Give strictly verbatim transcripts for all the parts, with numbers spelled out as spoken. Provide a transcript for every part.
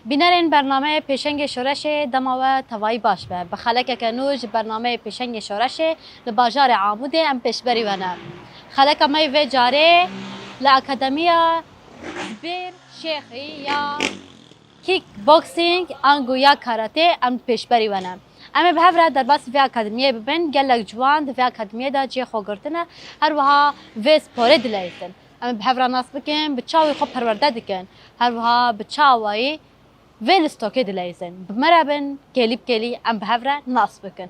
Bînerên bernameyê Pêşengê Şoreşê dema we tevayî baş be. Bi xelekeke nû ji bernameyê Pêşengê Şoreşê li bajarê Amûdê em pêşberî we ne. Xeleka me yê vê carê li Akademiya Zubêr Şêxî ya Kickboxing ango ya karate em pêşberî we ne. Em ê bi hev re derbasî vê akademiyê bibin. Gelek ciwan di vê akademiyê de cihê xwe girtine, her wiha vê sporê dileyîzin. Em ê bi hev re nas bikin, bi çawî xwe perwerde dikin. Her wiha bi çawayî vê listokê dileyîzin. Bi me re bin, kêlî bi kêlî em bi hev re nas bikin.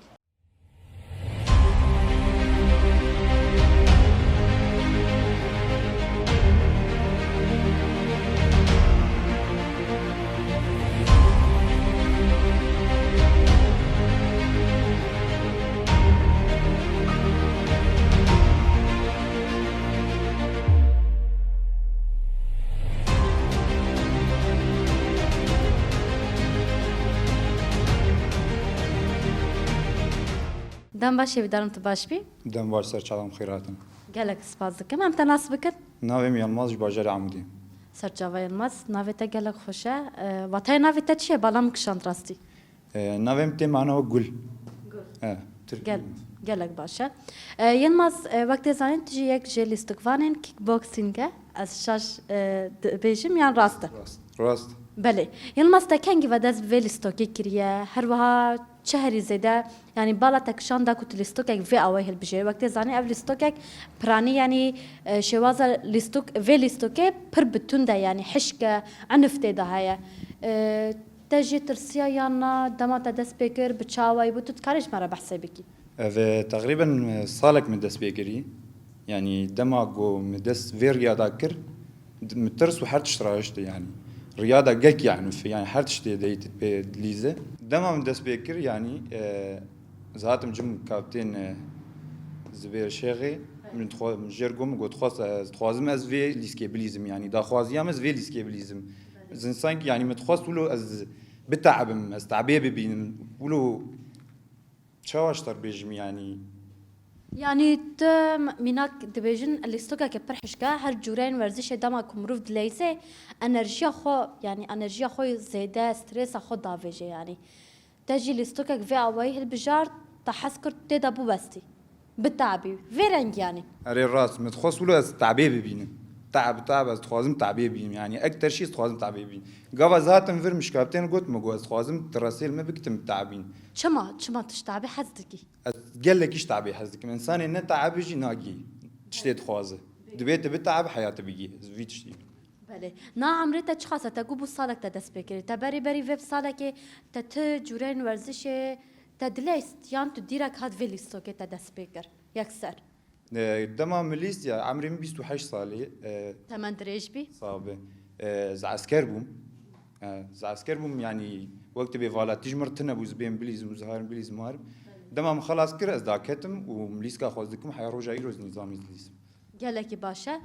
Dem baş, hêvîdarim tu baş bî. Dem baş, ser çavan xêr hatin. Gelek spas dikim. Em te nas bikin. Navê min Yilmaz, ji bajarê Amûdê. Serçava Yilmaz, navê te gelek xweş e. E, watayê navê te çi ye? Bala min kişand rastî. E, navê min tê mana we Gul. Gul. E, Tirk. Gel, gelek baş e. E, Yilmaz, e, wek tê zanîn tu jî yek ji lîstikvanên kickboxing e. Ez şaş, e, dibêjim yan rast e? Rast. Rast. Belê. Yilmaz, te kengî ve dest bi vê lîstokê kiriye? Her wiha çi herî zêde, yanî bala te kişand da ku tu lîstokek vê awayî hilbijêrî? Wek tê zanîn ev lîstokek piranî, yanî, e, şêwaza lîstok, vê lîstokê pir bi tund e, yanî hişk e, enif tê de heye. E, Te jê tirsiya yan na? Dema te dest pê kir, bi çi awayî bû? Tu dikarî ji me re behsê bikî? Ev, e, teqrîben, e, salek min dest pê kirî. Yanî dema ku min dest vê riyada kir, d-, min tirs û her tişt rahişti yanî. Riyada gelkî enûf e, yanî her tiştê deyî tu pê dilîze. Dema min dest pê kir, yanî, e, ez hatim cim kaptên, e, Zibêr Şêxê, min dixwa-, min jêr got, min got, dixwaz, ez dixwazim ez vê lîskê bilîzim, yanî daxwaziya min ez vê lîskê bilîzim. Ez însankî, yanî min dixwest wilo ez bite'ibim, ez te'bê bibînim. Wilo çawa ji te re bêjim, yanî? Yanî tu m-, mînak dibêjin lîstokeke pir hişk e, her cûreyên werzişê dema ku mirov dileyîze enerjiya xwe, yanî enerjiya xwe zêde, stresa xwe davêje yanî. Te jî lîstokek vê awayî hilbijart, te hez kir tê de biwestî. Bite'bî. Vê rengî yanî. Erê rast, min dixwest wilo ez te'bê bibînim. Te'b, te'b, ez dixwazim te'bê bibînim. Yanî ekter jî ez dixwazim te'bê bibînim. Gava ez hatim vir min ji kaptênê got, min got, ez dixwazim tu rastî li min bikî tu min te'bîn. Çima, çima tu ji te'bê hez dikî? Ez gelekî ji te'bê hez dikim. Însanê ne te'bî jî nagihî tiştê dixwaze. Divê tu bite'bî heya tu bigihî. Ez vî tiştî. Belê. Na emrê te çiqas e? Te got bû salek te dest pê kirî. Te berî berî vê salekê te ti cûreyên werzişê te dileyst yan tu dîrek hat vê lîstokê te dest pê kir? Yekser. E, dema min lîst ya, emrê min bîst û heşt salî, e, Temen dirêj bî. Sax be. E, ez esker bûm. E, ez esker bûm, yanî wek tu bê vala tîj mir tine bû, ez bêm bilîzim û ziharim bilîzim harim. Dema min xelas kir, ez daketim û min lîska xwe ez dikim, heya roja îro ez nîzamî dilîzim. Gelekî baş e.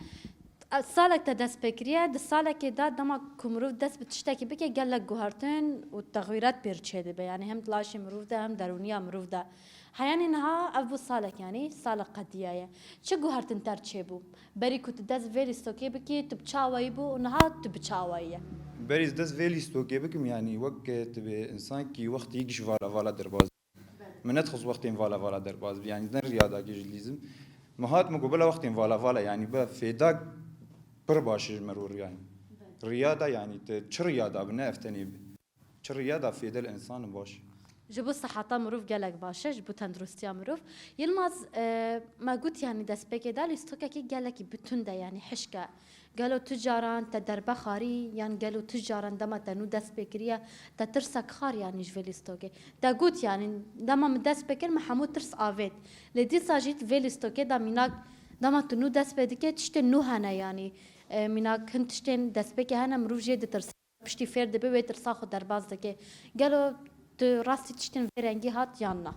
Salek te dest pê kiriye, di salekê de dema ku mirov dest bi tiştekî bike, gelek guhertin û texwîret pêr çêdibe. Yanî hem di laşê mirov de, hem derûniya mirov de. Heyanî niha ev bû salek, yanî salek qediyaye. Çi guhertin te re çêbû? Berî ku tu dest vê lîstokê bikî, tu bi çi awayî bû û niha tu bi çi awayî ye? Berî ez dest vê lîstokê bikim, yanî wek tu bê însankî wextî giş vala vala derbas. Min nedixwest wextên vala vala derbas bi, yanî ne riyadakê ji lîzim. Min hat min got bila wextên vala vala, yanî bi fêda pir baş e ji merû, yanî. Riyada, yanî te çi riyada bi, ne ev tenê bi. Çi riyada fêde li însan baş. Ji bo siheta mirov gelek baş e, ji bo tenduristiya mirov. Yilmaz, e, me got, yanî destpêkê de lîstokekî gelekî bi tund e, yanî hişk e. Gelo tu caran te derbe xarî, yan gelo tu caran dema te nû dest pê kiriye, te tirsek xar yanî ji vê lîstokê? Te got, yanî dema min dest pê kir, min hemû tirs avêt. Lê dîsa jî di vê lîstokê de mînak dema tu nû dest pê dikê, tiştên nû hene yanî. E, mînak hin tiştên destpêkê hene, mirov jê ditirse. Piştî fêr dibe, wê tirsa xwe derbas dike. Gelo tu rastî tiştên vê rengî hat yan na?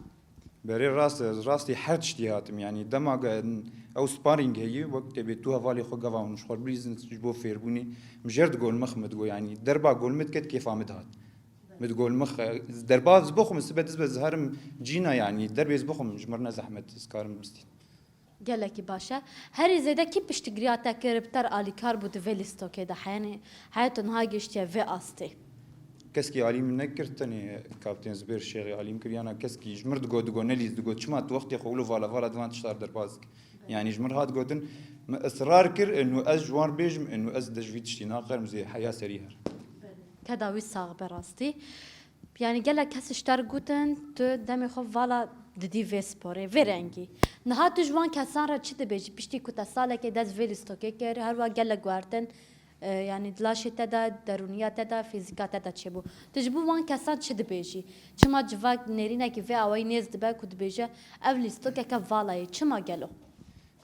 Berê rast e, ez rastî her tiştî hatim. Yanî dema ge-, ew sparring heyî, wek tê bê tu hevalê xwe gava hûn ji xwe bilîzin ji bo fêrbûnê, min jêr di gol mix min digo, yanî derba gol min diket kêfa min dihat. Min di gol mix, e, derba ez bixwim, sibe diz be ziharim cîna, yanî derbê ez bixwim ji mir ne zehmet, ez karim bistîn. Gelekî baş e. Herî zêde kî piştgiriya te kir, bi te re alîkar bû di vê lîstokê de? Heyanî heya tu niha gihiştiye vê astê? Keskî alî min nekir, tenê Kaptên Zubêr Şêxê alî min kir, yana keskî ji mir digot, digot, nelîz, digot, çima tu wextê xwe wilo vala, vala di van tiştar derbas dikî? Yanî ji mir hat gotin, min israr kir, inu ez ji wan bêjim, inu ez de ji vî tiştî naqerim, zê heya serî her. Keda wî sax be rastî. Yanî gelek kes ji te re gotin, tu demê xwe vala didî vê sporê, vê rengî. Niha tu ji wan kesan re çi dibêjî? Piştî ku te salekê dest vê lîstokê kir, her wa gelek guhertin, e, yanî di laşê te de, derûniya te de, fîzîka te de çêbû. Tu ji bo wan kesan çi dibêjî? Çima civak nêrînekî vê awayî nêz dibe ku dibêje, ev lîstokeke vala ye? Çima gelo?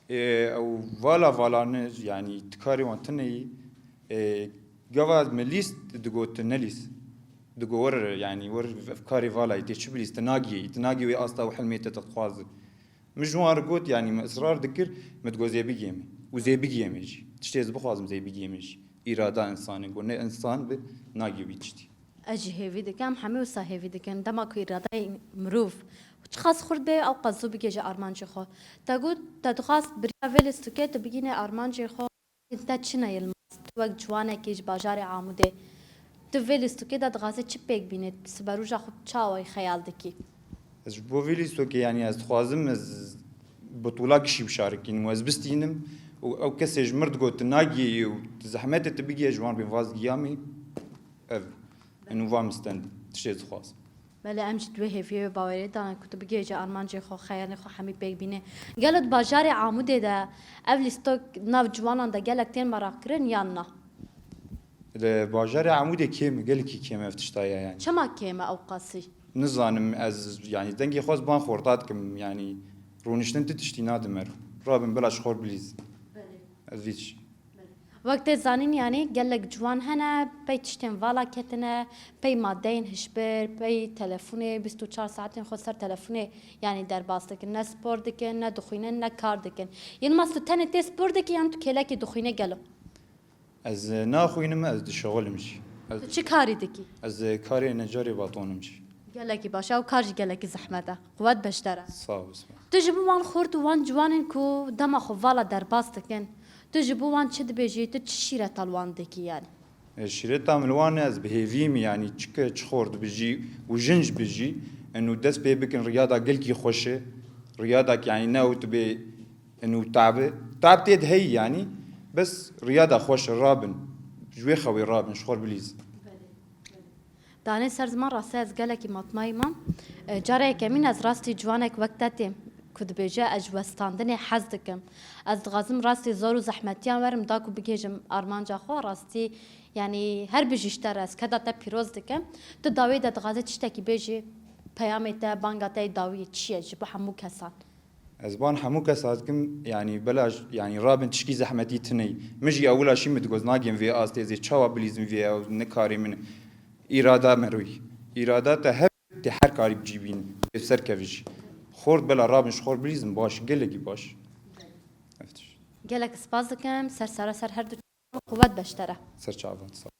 Ê, ew vala vala ne, yanî tu karê wan tune yî. Ê, gava min lîst digot tu nelîs. Digot wer, yanî wer ev karê vala yî, tê çi bilîs, tu nagiyê, tu nagiyê wê asta û hilmê te dixwaze. Min ji wan re got, yanî min israr dikir, min digot zê bigiyê min. Û zê bigiyê min jî. Tiştê ez bixwazim zê bigiyê min jî. Îrada însanê got, ne însan bi nagiyê wî tiştî. Ez jî hêvî dikim, hemî wisa hêvî dikin. Dema ku îradeyê mirov çiqas xurt bê, ew qas zû bigihêje armancê xwe. Te got, te dixwast biriya vê lîstikê tu bigihînê armancê xwe. Te çi ne Yilmaz? Tu wek ciwanekî ji bajarê Amûdê, tu vê lîstikê de dixwazî çi pêk bînî? Siberoja xwe çawa xeyal dikî? Ez ji bo vê lîstokê, yanî ez dixwazim ez butûla gişî bişarikînim û ez bistînim û ew kesê ji mir digot tu nagiyê û tu zehmetê tu bigihê ji wan bêvaz giyamî. Ev, inu va min stend, tiştê dixwaz. Belê em jî di wê hêviyê wê baweriyê dane ku tu bigihêje armancê xwe, xeyalên xwe hemî pêk bîne. Gelo di bajarê Amûdê de ev lîstok nav ciwanan de gelek tên meraq kirin yan na? Li bajarê Amûdê kêm e, gelekî kêm e ev tişta ye yanî. Çima kêm e ew qasî? Nizanim ez, yanî dengê xwe ez ban xorta dikim, yanî rûniştin tu tiştî nadime. Rabin bila ji xwe bilîz. Belê. Ez vî tişt. Wek tê zanîn, yanî gelek ciwan hene, pey tiştên vala ketine, pey madeyên hişbir, pey telefonê, bîst û çar saetên xwe ser telefonê, yanî derbas dikin. Ne spor dikin, ne dixwînin, ne kar dikin. Yilmaz, tu tenê tê spor dikî yan tu kêlekî dixwînî gelo? Ez, e, naxwînim, ez dişexilim jî. Ez, Tu çi karî dikî? Ez, e, karê necarê baton im jî. Gelekî baş e, ew kar jî gelekî zehmet e. Quwet be ji te re. Sağ ol, sağ ol. Tu ji bo wan xort û wan ciwanên ku dema xwe vala derbas dikin, tu ji bo wan çi dibêjî, tu çi şîreta li wan dikî yanî? E, şîreta min li wan e, ez bi hêvî me, yanî çi kir, çi xort bi jî û jin jî bi jî, eno dest pê bikin, riyada gelkî xweş e. Riyada ki, yanî ne ew tu bê, eno tabi, tab tê de heyî yanî, bes riyada xweş e, rabin. Ji wê xewê rabin, ji xwe bilîz. Danê ser ziman rastî ez gelekî matmayî mam. E, cara yekemîn ez rastî ciwanek wek te têm ku dibêje ez ji westandinê hez dikim. Ez dixwazim rastî zor û zehmetiyan werim da ku bigihêjim armanca xwe rastî, yanî her bijî ji te re ez keda te pîroz dikim. Tu dawî de dixwazî tiştekî bêjî, peyamê te, banga te yê dawî çi ye ji bo hemû kesan? Ez ban hemû kesa dikim, yanî bela j-, yanî rabin tişkî zehmetî tune yî. Min jî ewila şî min digot, nagêm vê astê, ez ê çawa bilîzim vê ew ne karê min. Îrada me rûyî. Îrada te hebe, tê her karî bi cî bînî. Tê serkevî jî. Xort bela rabin ji xor bilîzim baş, gelekî baş. Ev tişt. Gelek spas dikim, ser sera ser her du. Quwet be ji te re. Ser çavan, sağ ol.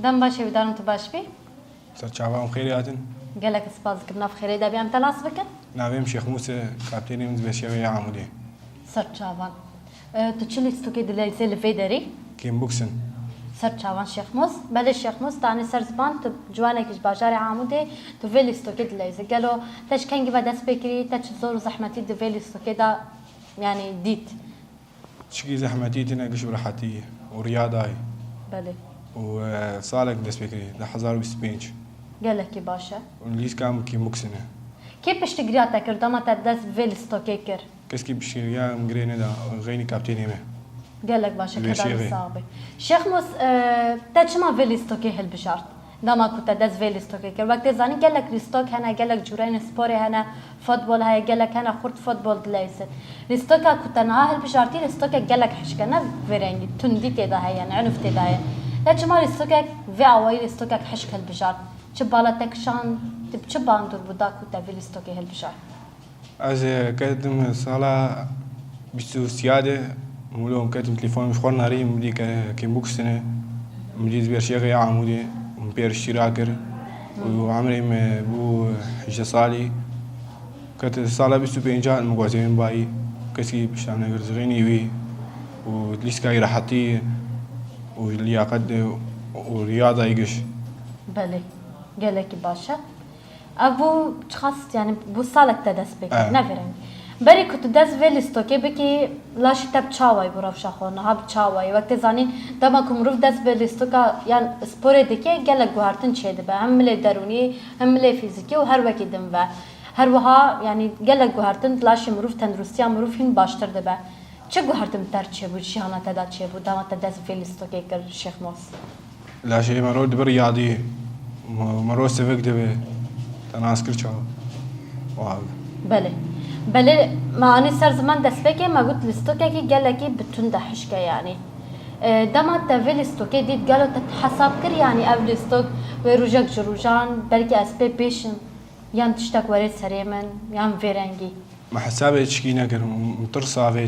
Dem baş, hêvîdarim tu baş bî. Ser çavan xêrê hatin. Gelek spas dikim, nav xêrê de bî, em te nas bikin. Navê min Şêx Mûs e, kaptênê min dibêje wê ya Amûdê. Ser çavan. E, tu çi lîstokê dileyzê li vê derî? Kickboxing. Ser çavan Şêx Mûs. Belê Şêx Mûs, danê ser ziman, tu ciwanekî ji bajarê Amûdê, tu vê lîstokê dileyzê. Gelo te ji kengî ve dest pê kirî, te çi zor û zehmetî di vê lîstokê de, yanî dît? Çikî zehmetî tine, giş bi rehetî û riyadayê. Belê. Û, e, salek dest pê kirî, di hezar û bîst û pênc. Gelekî baş e. Û lîstika min kickboxing e. Kê piştgiriya te kir, dema te dest bi vê lîstokê kir? Keskî piştgiriya min girê neda, xeynî kaptênê me. Gelek baş e, Wê keda şêxê. Sax be. Şêx Mûs, e, te çima vê lîstokê hilbijart? Dema ku te dest vê lîstokê kir, wek tê zanîn gelek lîstok hene, gelek cûreyên sporê hene, futbol heye, gelek hene xurt futbol dileyzin. Lîstoka ku te niha hilbijartî lîstokek gelek hişk e, ne vê rengî, tundî tê de heye, yani, unf tê de heye. Te çima lîstokek vê awayî lîstokek hişk hilbijart? Çi bala te kişand, tu bi çi bandor bû da ku te vê lîstokê hilbijart? Ez, e, ketim sala bîst û sêya de, mûlo ketim telefon min ji xwe nerî, min dî ke-, kêmbûk stine, min dî di Bêrşêxê ya Amûdê, min pêr iştîrak kir û emrê me bû hejdeh salî. Ket sala bîst û pêncan min gotê min bayî, kesî pişta min nekir, zixînî wî û lîstkayî rehetî û liyaqet û riyadayî giş. Belê, gelekî baş e. Ev bû çiqas, yani, bû salek te dest pê kir, Eh. ne vê rengî. Berî ku tu dest vê lîstokê bikî, laşî te bi çawayî bû rewşa xwe, niha bi çawayî. Wek tê zanîn, dema ku mirov dest bi lîstoka yan sporê dike, gelek guhertin çêdibe. Hem milê derûnî, hem milê fîzîkî û her wekî din ve. Her wiha, yani, gelek guhertin laşê mirov, tenduristiya mirov hîn baştir dibe. Çi guhertin bi te re çêbû, jiyana te de çêbû, dema te dest vê lîstokê kir, Şêx Mos? Laşê mero dibir yadî, me-, mero sivik dibe, te nas kir çawa? Wa. Belê. Belê, me anî ser ziman destpêkê, me got lîstokekî gelekî bi tund e, hişk e, yani. E, dema te vê lîstokê dît, gelo te hesab kir, yani, ev lîstok wê rojek ji rojan, belkî ez pê bêşim, yan tiştek were serê min, yan vê rengî? Me hesabê çikî nekir, min tirsa vê,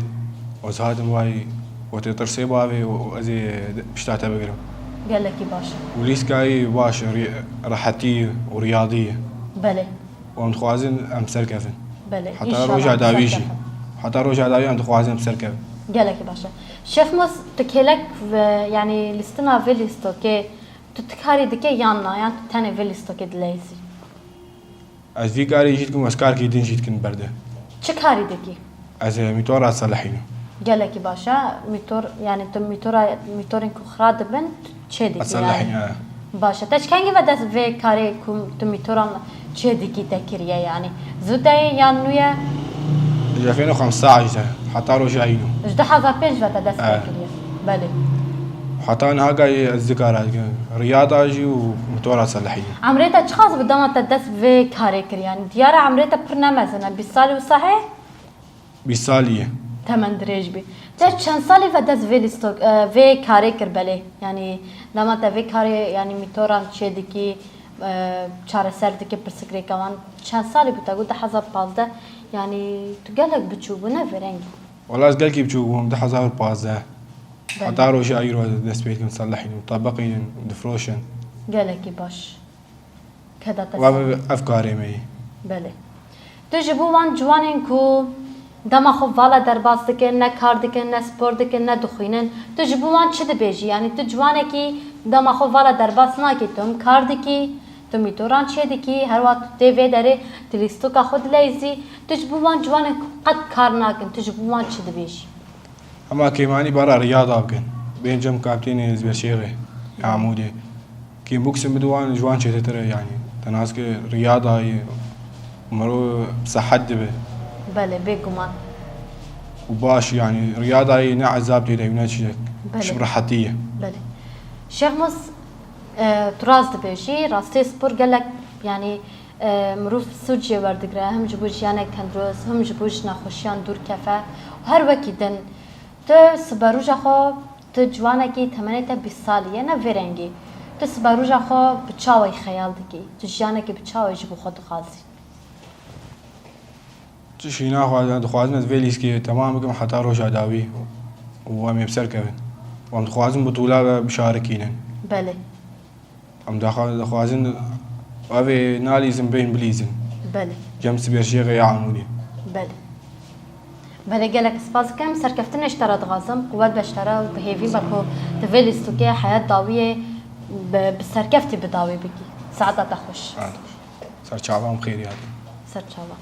ez hatim wayî, gotê tirsê bavê û, û ez ê pişta te bigirim. Gelekî baş e. Û lîstkayî baş, rî-, rehetî û riyadî. Belê. Û em dixwazin em serkevin. Belê, Heta înşallah roja em dawî jî. serkevin. Heta roja dawî em dixwazin em serkevin. Gelekî baş e. Şêx Mos, tu kêlek ve, yani lîstina vê lîstokê, tu, tu karî dike yan na, yan tu tenê vê lîstokê dileyzî? Ez vî karî jî dikim, ez karkî din jî dikin berde. Çi karî dikî? Ez, e, mîtora diselihînim. Gelekî baş e. Mîtor, yani tu mîtora, mîtorên ku xira dibin, tu çê dikî, Diselihînim, yani. e. Baş e. Te ji kengî ve dest vê karê ku tu mîtoran çê dikî te kiriye, yani? Zû de ye yan nû ye? Ji fêno xem saet de, heta roja îno. Ji du hezar pênc ve te dest pê E. kiriye. Belê. Heta niha gayê ez dikara dikim. Riyada jî û mîtora diselihînim. Emrê te çiqas bû dema te dest vê karê kir? Yani diyar e emrê te pir ne mezin e. Bîst salî wisa heye? Bîst salî ye. Temen dirêj bî. Te çend salî ve dest vê lîstok, e, vê karê kir belê? Yani dema te vê karê, yani mîtoran çê dikî, e, çareser dikî pirsikrêka wan. Çend salî bû te got du hezar pazdeh? Yani tu gelek biçûk bû, ne vê rengî? Wela ez gelkî biçûk bûm, du hezar pazdeh. Belê. Heta roja îro dest pê dikin, diselihînin, ditebiqînin, difroşin. Gelekî baş. Keda te Wa sağ. bi ev karê me yî. Belê. Tu ji bo wan ciwanên ku dema xwe vala derbas dikin, ne kar dikin, ne spor dikin, ne dixwînin, tu ji bo wan çi dibêjî? Yani tu ciwanekî dema xwe vala derbas nakî, tu him kar dikî, tu mîtoran çê dikî, her wext tu tê vê derê, tu lîstoka xwe dileyzî, tu ji bo wan ciwanên ku qet kar nakin, tu ji bo wan çi dibêjî? Hema kêmanî bara riyada bikin. Bên cem kaptênê Zberşêxê, ya Amûdê. Kêmbûksên bidin wan ji wan çêtir e, yanî. Te nas kir riyadayê mero bi sehet dibe. Belê, bêguman. Û baş, yanî, riyadayê ne ezab tê de, ne çi. Belê. Ji rehetî ye. Belê. Şêx Mos, e, tu rast dibêjî, rastê spor gelek, yanî, E, mirov sûc jê werdigire, him ji bo jiyanek tendurist, him ji bo ji nexweşiyan dûr kefe û her wekî din. Tu siberoja xwe, tu ciwanekî temenê te bîst salî ye, ne vê rengî. Tu siberoja xwe bi çawayî xeyal dikî? Tu jiyanekî bi çawayî ji bo xwe dixwazî? Tu şîna xwe dixwazim ez vê lîstikê temam bikim heta roja dawî û em ê bi ser kevin. Û em dixwazin bi tûla ve bişarikînin. Belê. Em daxwa-, dixwazin ev ê nalîzin bên bilîzin. Belê. Cem Sibêrşêxê ya Amûdê. Belê. Belê, gelek spas dikim. Serkeftinê ji te re dixwazim. Quwet be ji te re û bi hêvî be ku tu vê lîstikê heyet dawiyê bi, bi serkeftî bi dawî bikî. Saeta te xweş. Saet xweş. Ser çavan xêrî hatî. Ser çavan.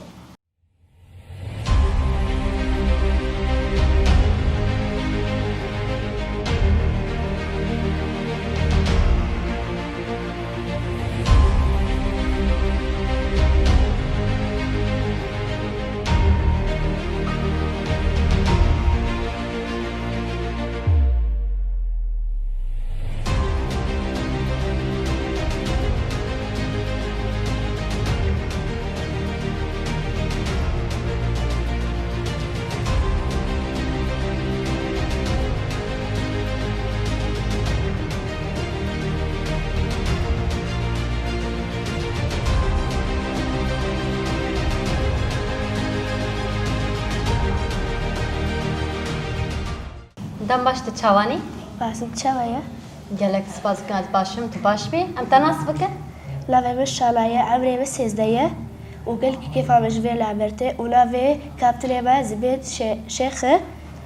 Dem baş, tu çawanî? Basim, çawa ye? Gelek spas dikim, ez baş im, tu baş bî? Em te nas bikin? Navê min Şana ye, emrê min sêzdeh ye û gelkî kêfa min ji vê laber tê û navê kaptinê me Zibêd Şê-, Şêx e.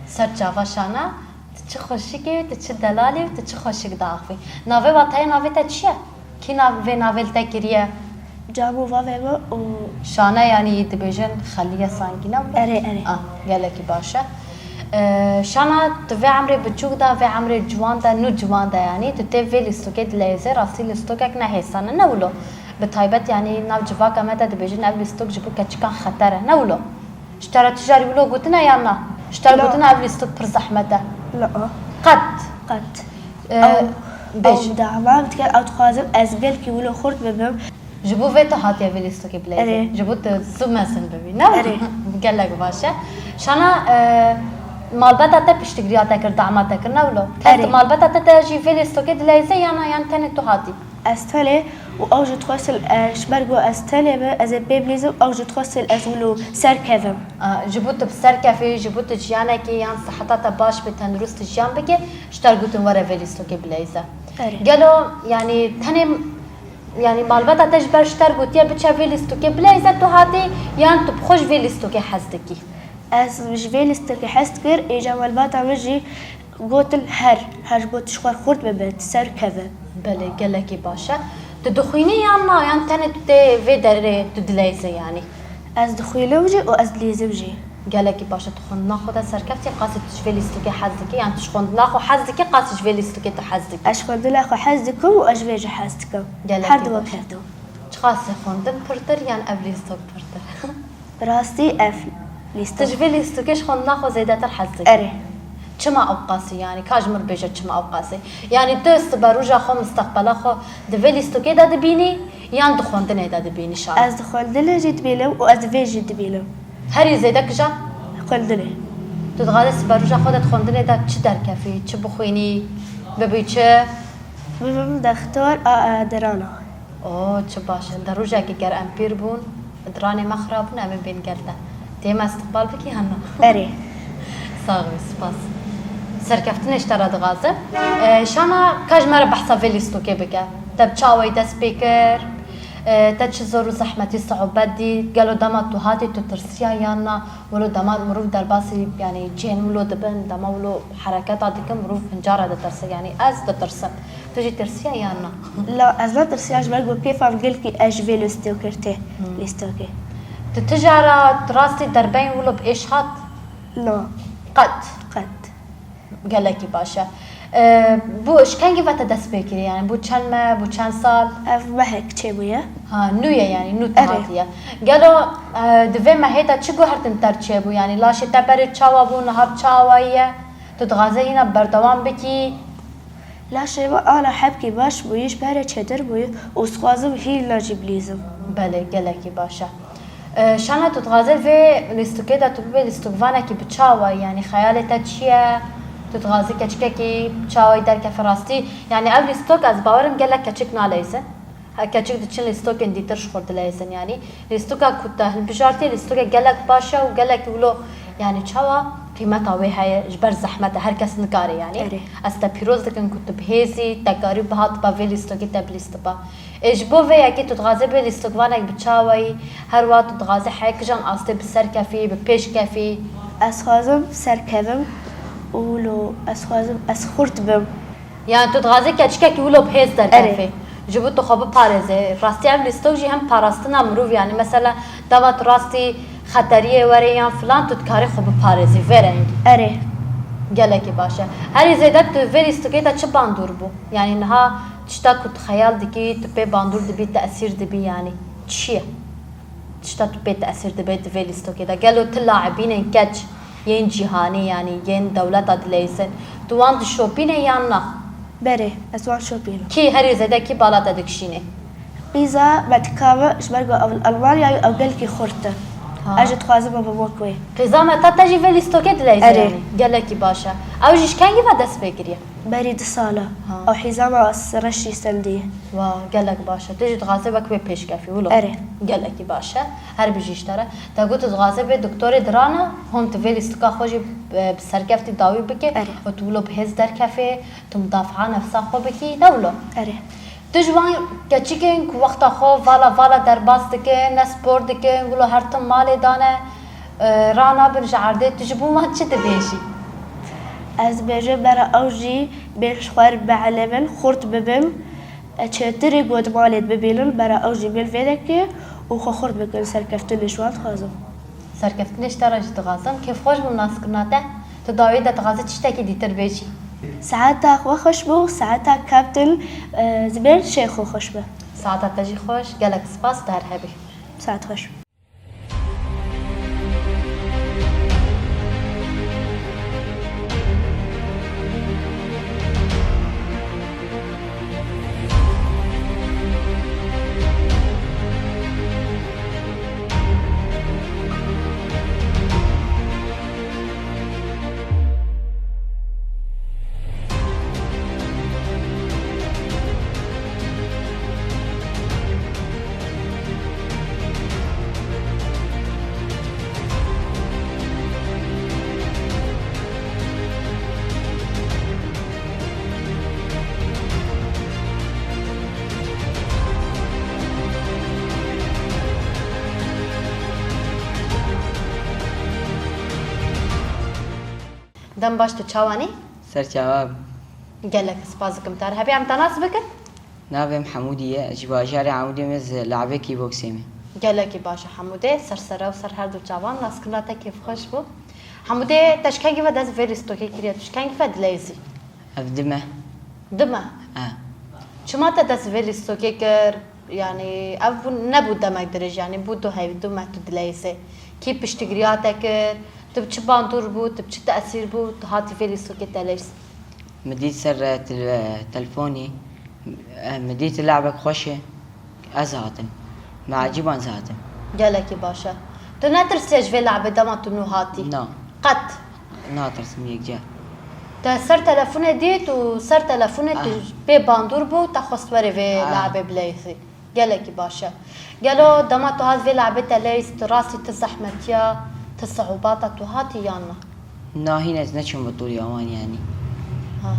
Ser çava Şana, tu çi xweşik î, tu çi delalî û tu çi xweşik diaxivî. Navê wa te ye, navê te çi ye? Kî nav-, vê navê li te kiriye? Cam û vavê min û Şana, yanî dibêjin xeliye sangî, ne wilo? Erê, erê. Ah, gelekî baş e. Ee, Şana, tu vê emrê biçûk de, vê emrê ciwan de, nû ciwan de, yanî tu tê vê lîstokê dileyzê, rastî lîstokek ne hêsan e, ne wilo? Bi taybet, yanî nav civaka me de dibêjin ev lîstok ji bo keçikan xeter e, ne wilo? Ji te re tu jarî wilo gotine yan na? Ji te re La. gotine ev lîstok pir zehmet e? La. Qet. Qet. Ee, Ew, bêj. Ew dawa dike, ew dixwazin ez gelkî wilo xurt bibim. Ji bo vê tu hatiye vê lîstokê bileyzê? Erê. Ji bo tu zû mezin bibî, ne? Erê. Gelek baş e. Şana, e, malbata te piştgiriya te kir, dama te kir, ne wilo? Erê. Malbata te de jî vê lîstokê dileyzê yan na, yan tenê tu hatî? Ez tenê û ew jî dixwestin, e, ji ber ku ez tenê me, ez ê pê bilîzim, ew jî dixwestin ez wilo serkevim. A, ji bo tu bi serkefî, ji bo tu jiyanekî yan siheta te baş be, tendurist jiyan bike, ji te re gotin were vê lîstokê bileyze. Erê. Gelo, yanî tenê, yanî malbata te ji ber ji te re gotiye biçe vê lîstokê bileyze, tu hatî, yan tu bi xwe ji vê lîstokê hez dikî? Ez ji vê lîstokê hez dikir, êca malbata min jî gotin her, her ji bo tu ji xwe xurt bibe, tu serkeve. Belê, gelekî baş e. Tu dixwînî yan na, yan tenê tu tê vê derê tu dileyzê yanî? Ez dixwînim jî û ez dileyzim jî. Gelekî baş e, tu xwendina xwe de serkevtî, qasî tu ji vê lîstokê hez dikî, yan tu ji xwendina xwe hez dikî, qasî ji vê lîstokê tu hez dikî? Ez xwendina xwe hez dikim û ez ji vê jî hez dikim. Gelekî Her du baş. Kevdû. Çiqasî xwendin pirtir yan ev lîstok pirtir? Bi rastî ev lîstok. Tu ji vê lîstokê ji xwendina xwe zêdetir hez dikî? Erê. Çima ew qasî, yanî ka ji min re bêje çima ew qasî? Yanî tu siberoja xwe, misteqbela xwe di vê lîstokê de dibînî yan di xwendinê de dibînî Şana? Ez di xwendinê jî dibînim û ez di vê jî dibînim. Herî zêde kija? Xwendinê. Tu dixwazî siberoja xwe de di xwendinê de çi derkefî, çi bixwînî, bibî çi? Bibim dextor a, a dirana. Oo, çi baş e. Di rojekê ger em pîr bûn, diranê me xirab bûn, em ê bên gel te. Tê me istiqbal bikî yan na? Erê. Sax bî, spas. Serkeftinê ji te re dixwazim. E, Şana, ka ji me re behsa vê lîstokê bike. Te bi çawayî dest pê kir? E, te çi zor û zehmetî, siubet dît? Gelo dema tu hatî tu tirsiya yan na? Wilo dema mirov derbasî, yanî cihên wilo dibin, dema wilo hereketa dikin, mirov hinca re ditirse. Yanî ez ditirsim. Tu jî tirsiya yan na? La, ez netirsiya ji ber ku kêfa min gelkî ez ji vê lîstokê tê, Hmm. lîstokê. Tu tijara tu rastî derbeyên wilo bi êş hat? Na. Qet? Qet. Gelekî baş e. E, bû ji kengî ve te dest pê kiriye? Yanî bû çend meh, bû çend sal? Ev mehek çêbûye. Ha, nû ye yanî, nû te Erê. hatiye. Gelo, e, di vê mehê de çi guhertin te re çêbû? Yanî laşê te berê çawa bû, niha bi çawa ye? Tu dixwazî hîna berdewam bikî? Laşê min ana hebkî baş bûyî, ji berê çêtir bûyî û dixwazim hîna jî bilîzim. Belê, gelekî baş e. E, Şana, tu dixwazî vê lîstikê de tu bibê lîstikvanekî bi çawa, yanî xeyalê te çi ye? Tu dixwazî keçikekî bi çawayî derkefe rastî? Yanî ev lîstok, ez bawer im gelek keçik naleyzin. Her keçik diçin lîstokên dîtir ji xwe dileyzin, yanî lîstoka ku te hilbijartiye, lîstokek gelek baş e û gelek wilo, yanî çawa qîmeta wê heye, ji ber zehmet e, her kes nikare, yanî Erê. ez te pîroz dikim ku tu bi hêzî, te karî bihat ba vê lîstokê te bilîstiba. Ê ji bo vê yekê tu dixwazî bê lîstokvanek bi çawayî, her wiha tu dixwazî heye kijan astê bi ser kefî, bi pêş kefî? Ez dixwazim bi ser kevim û wilo ez dixwazim ez xurt bim. Yanî tu dixwazî keçikekî wilo bi hêz derkefê. Erê. Ji bo tu xwe biparêzê. Rastî ev lîstok jî hem parastina mirov, yanî mesela dema tu rastî xeteriyê were yan filan, tu dikarî xwe biparêzî vê rengî. Erê. Gelekî baş e. Herî zêde tu vê lîstokê de çi bandor bû? Yanî niha tişta ku tu xeyal dikî, tu pê bandor dibî, tesîr dibî, yanî çi ye? Tişta tu pê tesîr dibe di vê lîstokê de. Gelo ti laibînên keç yên cîhanî, yanî yên dewleta dileyzin, tu wan dişopîne yan na? Berê, ez wan şopînim. Kî herî zêde kî bala te dikişînê? Qîza me dikave, ji ber ku ew li Elmanyayê ew gelkî xurt e. Ha. Ez jî dixwazim bibim wek wê. Qîza me ta te jî vê lîstokê dileyzî Erê. yanî. Gelekî baş e. Ew jî ji kengî ve dest pê kiriye? Berî du sala. Ha. Ew hîzama s-, reşî sendiye. Wa, gelek baş e. Tu jî dixwazê wek wê pêşkefî, wilo? Erê. Gelekî baş e. Her bijî ji te re. Te got tu dixwazê bê doktorê dirana, hon tu vê lîstika xwe jî, e, bi serkeftî dawî bike. Erê. Û tu wilo bi hêz derkefê, tu mudafaa nefsa xwe bikî, ne wilo? Erê. Tu ji wan keçikên ku wexta xwe vala vala derbas dikin, ne spor dikin, wilo her tim malê dane, e, ranabin ji erdê, tu ji bo wan çi dibêjî? Ez dibêjim bera ew jî bên ji xwe re bielîmin, xurt bibin, e, çêtirî ku di malê de bibînin, bera ew jî bên vê dekê û xwe xurt bikin, serkeftinê ji wan dixwazim. Serkeftinê ji te re jî dixwazim. Kêfxweş bûm naskirina te. Tu dawî de dixwazî tiştekî dîtir bêjî? Saeta xwe xweş bû, saeta Kaptin, e, Zibêr Şêxo xweş be. Saeta te jî xweş, gelek spas, tu her hebî. Saet xweş. Dem baş, tu çawan î? Ser çawa bim. Gelek spas dikim te re. Hebî em te nas bikin? Navê min Hemûdî ye. Ji bajarê Hemûdê me, ji labê kîboksê me. Gelekî baş e Hemûdê. Ser sere û ser her du çavan. Naskirina te kêfxweş bû. Hemûdê, te ji kengî ve dest vê lîstokê kiriye? Tu ji kengî ve dileyzî? Ev du meh. Du meh? E. Çima te dest vê lîstokê kir? Yanî ev bû, nebû demek dirêj, yanî bû du heyv-, du meh tu dileyzê. Kî piştgiriya te kir? Tu bi çi bandor bû? Tu bi çi tesîr bû? Tu hatî vê lîstokê te leyz? Min dît ser, e, tel-, e, telefonî, e, min dît labek xweş e. Ez hatim. Me ecîban ez hatim. Gelekî baş e. Tu netirsiye ji vê labê dema tu nû hatî? Na. Qet? Natirsim yekcar. Te ser telefonê dît û ser telefonê tu Ah. pê bandor bû, te xwest were vê Ah. labê bileyzî. Gelekî baş e. Gelo dema tu hat vê labê te leyz, tu rastî tu zehmetiya, tu sihûbata tu hatî yan na? Na, hîn ez neçûm bi tûriya wan, yanî. Ha.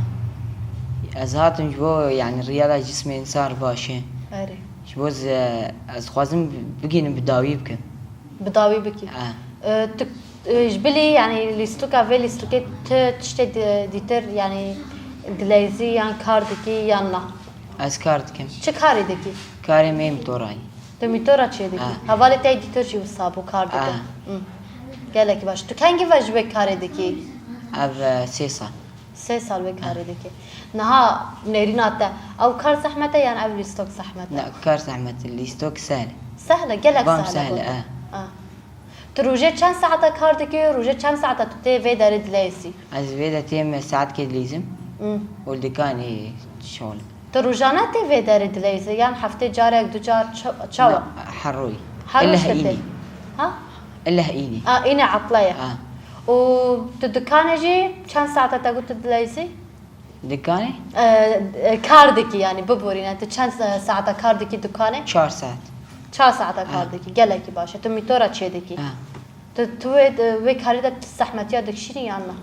Ez hatim ji bo, yanî, riyada cismê însan baş e. Erê. Ji bo ez, ez dixwazim bigihînim bi dawî bikim. Bi dawî bikî. Ha. E, tu, e, ji bilî, yanî, lîstoka vê lîstokê tu tiştê di-, dîtir, yanî, dileyzî yan kar dikî yan na? Ez kar dikim. Çi karê dikî? Karê me motorayî. Tu motora çêdikî? Ah. Hevalê te yê dîtir jî wisa bû, kar dike. Ah. Hmm. Gelekî baş. Tu kengî ve ji wê karê dikî? Ev, e, sê sal. Sê sal wê karê Ah. dikî. Niha nêrîna te, ew kar zehmet e yan ev lîstok zehmet e? Ne, kar zehmet e, lîstok sehl e. Sehl e, gelek Bam sehl e sehl e, bo te. Ah. Ah. Tu rojê çend saeta kar dikî? Rojê çend saeta tu tê vê derê dileyzî? Ez vê de têm saetkê dileyzim. Hmm. Û li dikanê şol. Tu rojane tê vê derê dileyzî? Yan heftê carek, du car, ça-, çawa? Na, her roj. Her roj te tê? Îleh îlî. Ha? Îleh îlî. A, îne etle ye. Ha. Û tu dikanê jî çend saeta te got tu dileyzî? Dikanê? E, e, kar dikî, yanî biborîne. Tu çend sa-, saeta kar dikî dikanê? Çar saet. Çar saeta kar Ha. dikî. Gelekî baş e. Tu mîtora çê dikî? Ha. Tu, tu wê, wê karî de tu zehmetiya dikişînî yan na?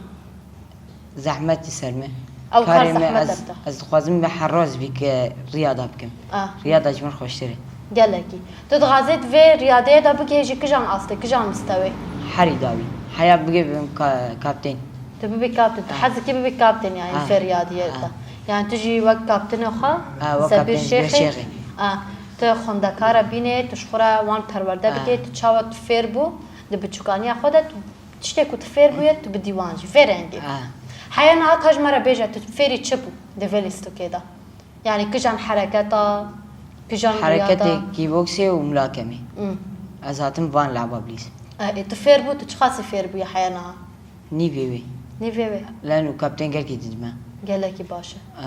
Zehmet li ser me. Ew kar Karê me zehmet ez, e te. ez dixwazim me her roz vî ke riyada bikim. Ah. Riyada ji min xweştir e. Gelekî. Tu dixwazê di vê riyadeyê de bigihêjî kijan astê, kijan mistewê? Herî dawî. Heya bigê bibim ka-, kaptên. Tu bibî kaptên. Tu Ah. hez dikî bibî kaptên, yanî Ah. vê riyadiyê Ah. de. Yanî tu jî wek kaptênê xwe, Ah, wek Zebîr kaptên Zebîr Şêxê. Şêxê. Ah. Tu xwendekara bînê, tu ji xwe re wan perwerde Ah. bikê, tu çawa tu fêr bû, di biçûkaniya xwe de tu tiştê ku tu fêr bûye, tu bidî wan jî. Vê rengê. Ah. Heya niha ka ji me re bêje, tu fêrî çi bû di vê lîstikê de? Yanî kijan hereketa, kijan riyada? Hereketê kîboksê û mulakemê. Hmm. Ez hatim van laba bilîzim. E, e, tu fêr bû, tu çiqasî fêr bûye heya niha? Nîvê wê. Nîvê wê. Len û kaptên gelkî didime. Gelekî baş e. Ah.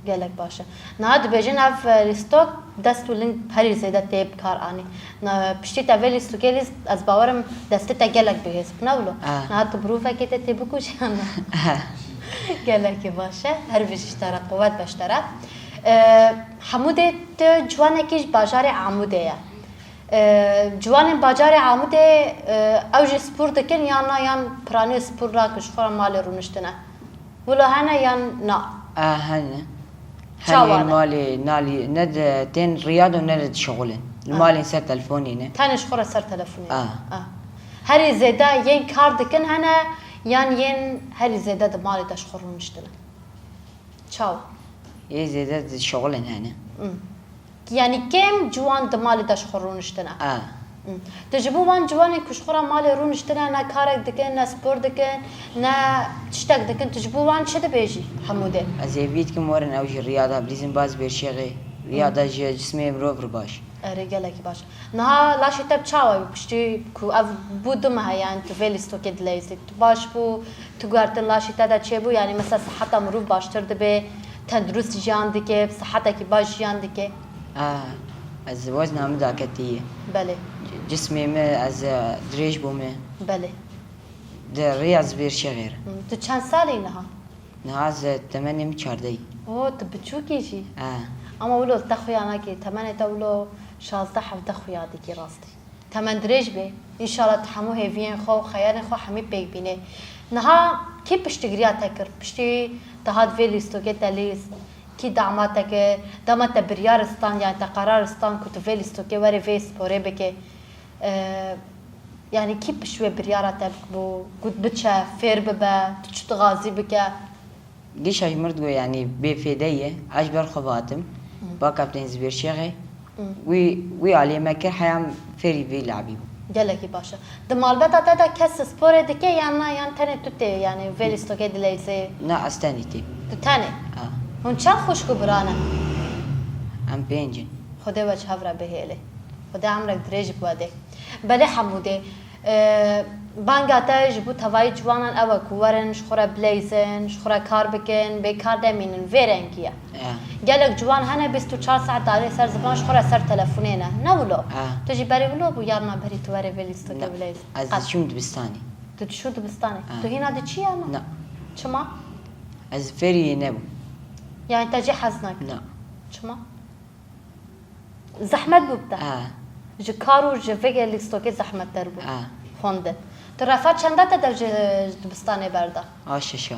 Gelek baş e. Niha dibêjin ev, e, lîstok dest û ling herî zêde tê bi kar anî. Na, piştî te vê lîstokê lîst, ez bawerim destê te gelek bihêz bû, ne wilo? Ah. Niha tu mirovekê te tê bikujî yan na? Gelekî baş e. Her bijî ji te re, quwet be ji te re. E, Hemûdê tu ciwanekî ji bajarê Amûdê ye. E, ciwanên bajarê Amûdê, e, ew jî spor dikin yan na, yan piranî spor nakin, ji xwe re malê rûniştine? Wilo hene yan na? A, hene. Çawa Hene ne? Malê nalî, ne di tên riyad û ne di şixulin. Li A. Malên ser telefonê ne. Tenê ji xwe re ser telefonê. A. A. Herî zêde yên kar dikin hene yan yên herî zêde di malê de ji xwe rûniştine? Çawa? Yê zêde di şixulin hene. Hmm. Yanî kêm ciwan di malê de ji xwe rûniştine. A. Hmm. Tu ji bo wan ciwanên ku ji xwe re malê rûniştine, ne karek dikin, ne spor dikin, ne tiştek dikin, tu ji bo wan çi dibêjî Hemûdê? Ez hêvî dikim werin ew jî riyada bilîzin baz bêrşêxê. Riyada ji cismê mirov re baş. Erê, gelekî baş. Niha laşê te bi çawa bû piştî ku ev bû du meh e, yanî tu vê lîstokê dileyzî? Tu baş bû, tu guhertin laşê te de çêbû, yanî mesela siheta mirov baştir dibe, tendurist jiyan dike, sihetekî baş jiyan dike? A, ez wezna min daketiye. Belê. Cismê min ez, e, dirêj bûme. Belê. Di rêya ez bêrşêxê re. Hı, tu çend salî niha? Niha ez temenê min çardeh. O, tu biçûk î jî. E. Ama wilo te xuya nakî, temenê te wilo şazdeh hevdeh xuya dikî rastî. Temen dirêj be. Înşallah tu hemû hêviyên xwe û xeyalên xwe hemî pêk bînê. Niha kî piştgiriya te kir? Piştî te hat vê lîstokê te lîst. Kî dama te kir? Dema te biryar stan, yani te qerar stan ku tu vê lîstokê were vê sporê bike. E, Yani kî pişt wê biryara te bû, got biçe, fêr bibe, tu çi dixwazî bike? Gişa ji mir digot, yanî bêfêde ye, ez ji ber xwe ve hatim, Hı. ba kaptên Zibêrşêxê, Hı. wî, wî aliyê me kir, heya em fêrî vî labî bû. Gelekî baş e. Di malbata te de kes sporê dike yan na, yan tenê tu tê, yani vê lîstokê dileyzê? Na, ez tenê têm. Tu tenê? Ha. Hûn çend xwişk û bira ne? Em pênc in. Xwedê we ji hev re bihêlê. Xwedê emrek dirêj bi we dê. Belê Hemûdê, e, banga te ji bo tevayî ciwanan ew e ku werin ji xwe re bileyzin, ji xwe re kar bikin, bêkar demînin, vê rengî ye. Ya. Gelek ciwan hene bîst û çar saet danê ser ziman ji xwe re ser telefonê ne. Ne wilo? Ha. Tu jî berê wilo bû yarna berî tu were vê lîstokê Ne. bileyzin? Ez Qet. diçûm dibistanê. Tu diçû dibistanê? Ha. Tu hîna diçî ya na? Na. Çima? Ez fêrî nebûm. Yani te jî hez nekir? Na. Çima? Zehmet bû bi te? Ha. Ji kar û ji vê lîstokê zehmettir bû. Ha. Xwendin. Tu refa çenda te dev ji dibistanê berda? A şeşa.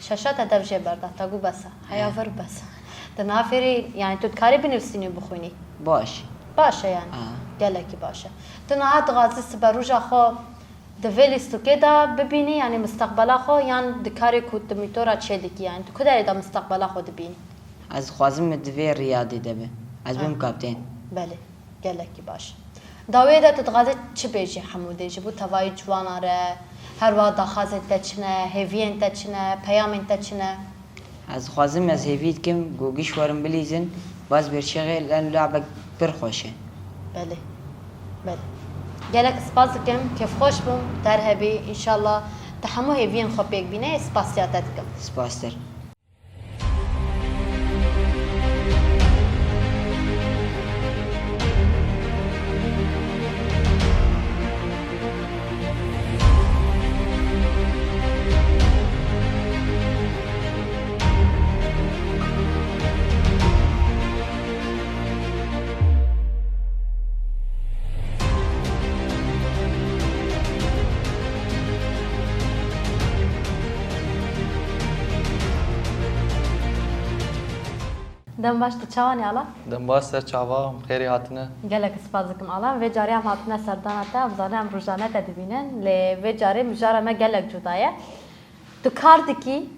Şeşa te dev jê berda, te got bes e. Heya Ha. vir bes e. Tu niha fêrî, yani tu dikarî binivîsînî û bixwînî? Baş. Baş e yani. Ha. Gelekî baş e. Tu niha dixwazî sibe roja xwe di vê lîstokê de bibînî, yani misteqbela xwe, yan di karê ku tu mîtora çê dikî, yani tu ku derê de misteqbela xwe dibînî? Ez dixwazim min di vê riyadê de be. Ez bim Ha. kaptên. Belê, gelekî baş. Dawiyê de tu dixwazî çi bêjî Hemûdê ji bo tevayî ciwana re, her wiha daxwazên te çi ne, hêviyên te çi ne, peyamên te çi ne? Ez dixwazim, ez hêvî dikim ku giş werin bilîzin, baz Bêrşêxê len labek pir xweş e. Belê. Belê. Gelek spas dikim, kêfxweş bûm, derhebî, înşallah tu hemû hêviyên xwe pêk bînê, spasiya te dikim. Spastir. Dem baş, tu çawan î ala? Dem baş, ser çava, em xêrê hatine. Gelek spas dikim ala. Vê carê em hatine serdana te, em zanin em rojane te dibînin. Lê vê carê mijara me gelek cuda ye. Tu kar dikî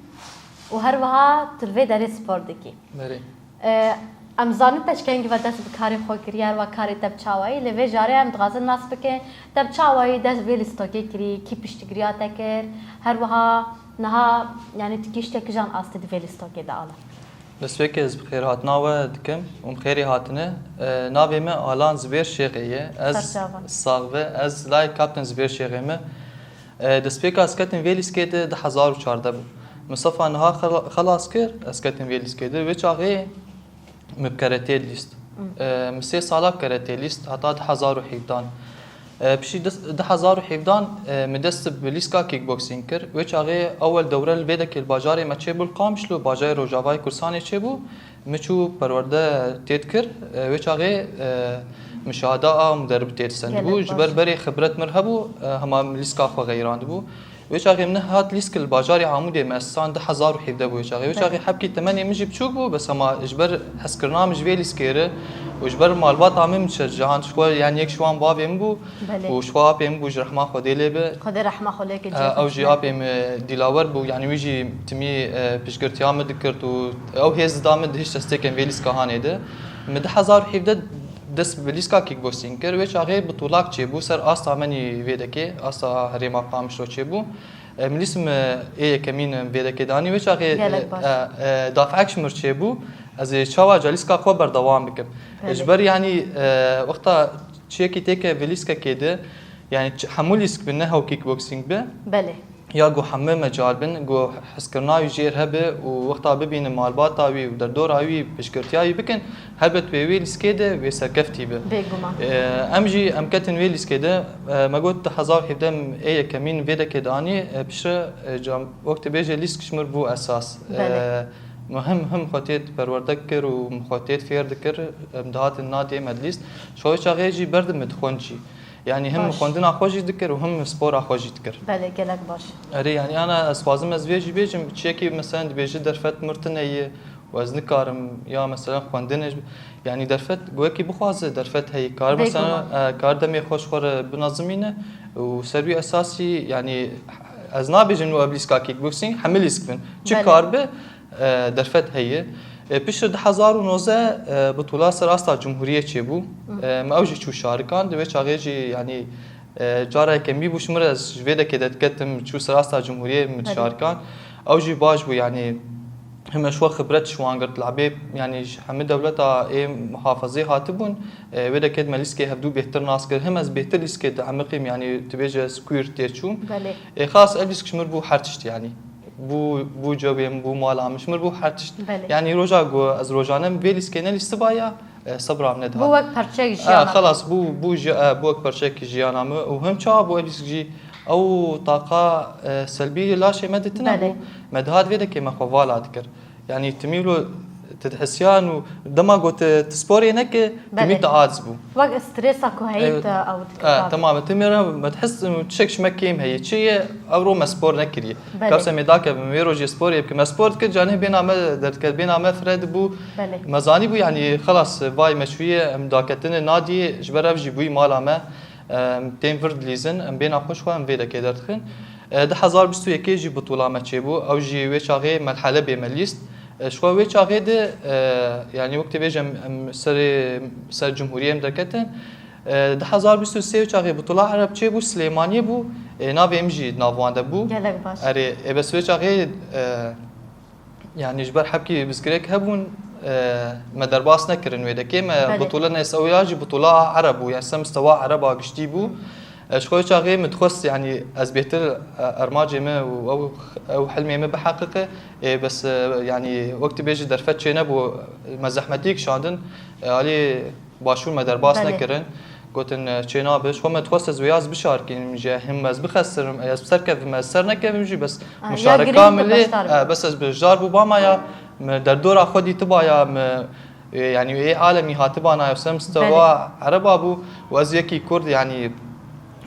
û her wiha tu li vê derê spor dikî. Berê. E, em zanin te ji kengî ve dest bi karê xwe kiriye, her wiha karê te bi çawayî. Lê vê carê em dixwazin nas bikin, te bi çawayî dest vê lîstokê kirî, kî piştgiriya te kir, her wiha niha, yani tu gihişte kijan astê di vê lîstokê de ala? Destpêkê ez bi xêrhatina we dikim û em xêrê hatine. E, navê me Alan Zibêr Şêxê ye. Ez Serçavan. Sax be, ez layek Kapten Zibêr Şêxê me. E, destpêka ez ketim vê lîstikê de du hezar û çardeh bû. Min sefa niha xela- xelas kir, ez ketim vê lîskê de. Wê çaxê min bi keretê lîst. E, min sê sala bi keretê lîst, heta du hezar û hevdehan. E, piştî dis- du hezar û hevdehan, e, min dest bi lîska kickboxing kir. Wê çaxê ewel dewre li vê dekê li bajarê me çêbû, li Qamişlo, bajarê Rojavayê Kurdistanê çêbû. Min çû perwerde tê dikir. E, wê çaxê, e, min şahada a muderib tê disendibû. Gelek baş. Ji ber berê xibret mir hebû, e, hema min lîska xwe xeyirandibû. Wê çaxê min hat lîsk li bajarê Amûdê, me esan du hezar û hevdeh bû wê çaxê. Wê çaxê hebkî temenê min jî biçûk bû, bes hema ji ber hezkirina min ji vê lîskê re û ji ber malbata min, min şecihand ji xwe, yani yek ji wan bavê min bû û ji xwe apê min bû, ji rehma Xwedê lê be. Xwedê rehma xwe lê ke. Ew jî apê min Dilawer bû, yani wî jî timî, e, piştgirtiya min dikir û ew hêz dida min di hiş destêkên vê lîska hanê de. Min du hezar û hevdeh dest bi lîska kickboxing kir. Wê çaxê bitûlak çêbû ser asta menî vê dekê, asta herêma Qamişlo çêbû. E, min lîst min ê yekemîn vê dekê danî. Wê çaxê, e, e, dafek ji mir çêbû. Ez ê çawa ca lîska xwe berdewam bikim. Ji ber, yanî, e, wexta çiyekî têke vê lîskekê de, yani çi- hemû lîsk bi, ne hew kickboxing bi. Belê. Ya ku hemû mecal bin, ku hezkirina wî jêr hebe û wexta bibînin malbata wî û derdora wî piştgirtiya wî bikin, helbet wê wê lîskê de wê serkeftî be. Bêguman. E, em jî em ketin wê lîskê de, e, me got du hezar hevdeh ê yekemîn vê dekê danî, e, piştre, e, cam, wek dibêje lîsk ji mir bû esas. Belê. E, min him, him xwe tê perwerde kir û min xwe tê fêr dikir, em dihatin nadê me dilîst. Ji xwe wê çaxê jî berdim min dixwend jî. Yani him xwendina xwe jî dikir û him spora xwe jî dikir. Belê, gelek baş. Erê, yani ana ez xwazim ez vê jî bêjim, çiyekî mesela dibêje derfet mir tune ye û ez nikarim ya mesela xwendinê jî, yani derfet wekî bixwaze derfet heyî kar mesela, e, kar demê xwe ji xwe re binazimîne û ser wî esasî, yani ez nabêjim û ev lîska kickboxing hemî lîsk bin. Çi kar be, e, derfet heye. E, piştre du hezar û nozdeh, e, bitûla ser asta cumhuriyê çêbû. E, me ew jî çû şarikan. Di wê çaxê jî, yanî, e, cara yekemî bû ji min re, ez ji vê dekê de diketim, çû ser asta cumhuriyê min şarikan. Ew jî baş bû, yanî him ez xwe xibret ji wan girt. Labê, yanî ji hemî dewleta ê muhafazê hatibûn. E, wê dekê de me lîskê hevdû bêhtir nas kir. Him ez bêhtir lîskê diemiqîm, yanî tu bêje ez queer tê çûm. Belê. E, xas ev lîsk ji min bû her tişt, yanî. Bû, bû cewê min, bû mala min, ji mir bû her tişt. Belê. Yanî roja ku ez rojane vê lîskê nelîstibaya, e, sebra min nedihat. Bû wek parçeyek jiyana. E, xelas, bû, bû ji, e, bû wek parçeyek jiyana min û him çawa bû ev lîsk jî ew taqa, e, selbî laşê me de tune bû. Belê. Me dihat vê dekê me xwe vala dikir. Yanî timî wilo tu dihisiyan û dema got tu sporê neke, timî tu aciz bû. Wek stresa ku heyî te ew dikir. E, tamam, timî re me dihis tiştek ji me kêm heye. Çi ye? Ew ro me spor nekiriye. Belê. Kevse me dakevim, wê rojê sporê bikim. Me spor dikir, canê bêna me derdikir, bêna me fire dibû. Belê. Me zanîbû, yanî xelas, vay me çûye, em daketine nadiyê, ji ber ev jî bûyî mala me. Em, tên vir dilîzin, em bêna xwe ji xwe em vê dekê derdixin. E, du hezar bîst û yekê jî bitûla me çêbû, ew jî wê çaxê melhele bê me lîst. E, ji xwe wê çaxê de, e, yanî wek tê bêjim, em serê, ser cumhuriyê em derketin. E, du hezar bîst û sê wê çaxê bitûla Ereb çêbû, Silêmaniyê bû, e, navê min jî di nav wan de bû. Gelek baş. Erê, e, bes wê çaxê, e, Yanî ji ber hebkî bizgirêk hebûn, e, me derbas nekirin wê dekê. Me, belê, butûle neyse ew ya jî butûla Ereb bû, yani se mistewa Ereba giştî bû. E, ji xwe çaxê min dixwest, yani ez bêhtir, e, ermacê me û ew, ew hilmê me biheqiqe. E, bes, e, yani wek tu bêjî derfet çênebû, me zehmetî kişandin. E, alî Başûr me derbas, belê, nekirin. Gotin, e, çê nabe. Ji xwe me dixwest ez wê ya ez bişarikînim jî. Him ez bixesirim, ez bi ser kevim, ez ser nekevim jî, bes, a, ya muşareka girîng min lê, beşdar bû, e, bes ez beşdar bûbama ya, mi derdora xwe dîtiba ya, mi, e, yanî ê alemî hatibana ya, ser mistewa, belê, Ereba bû û ez yekî Kurd, yanî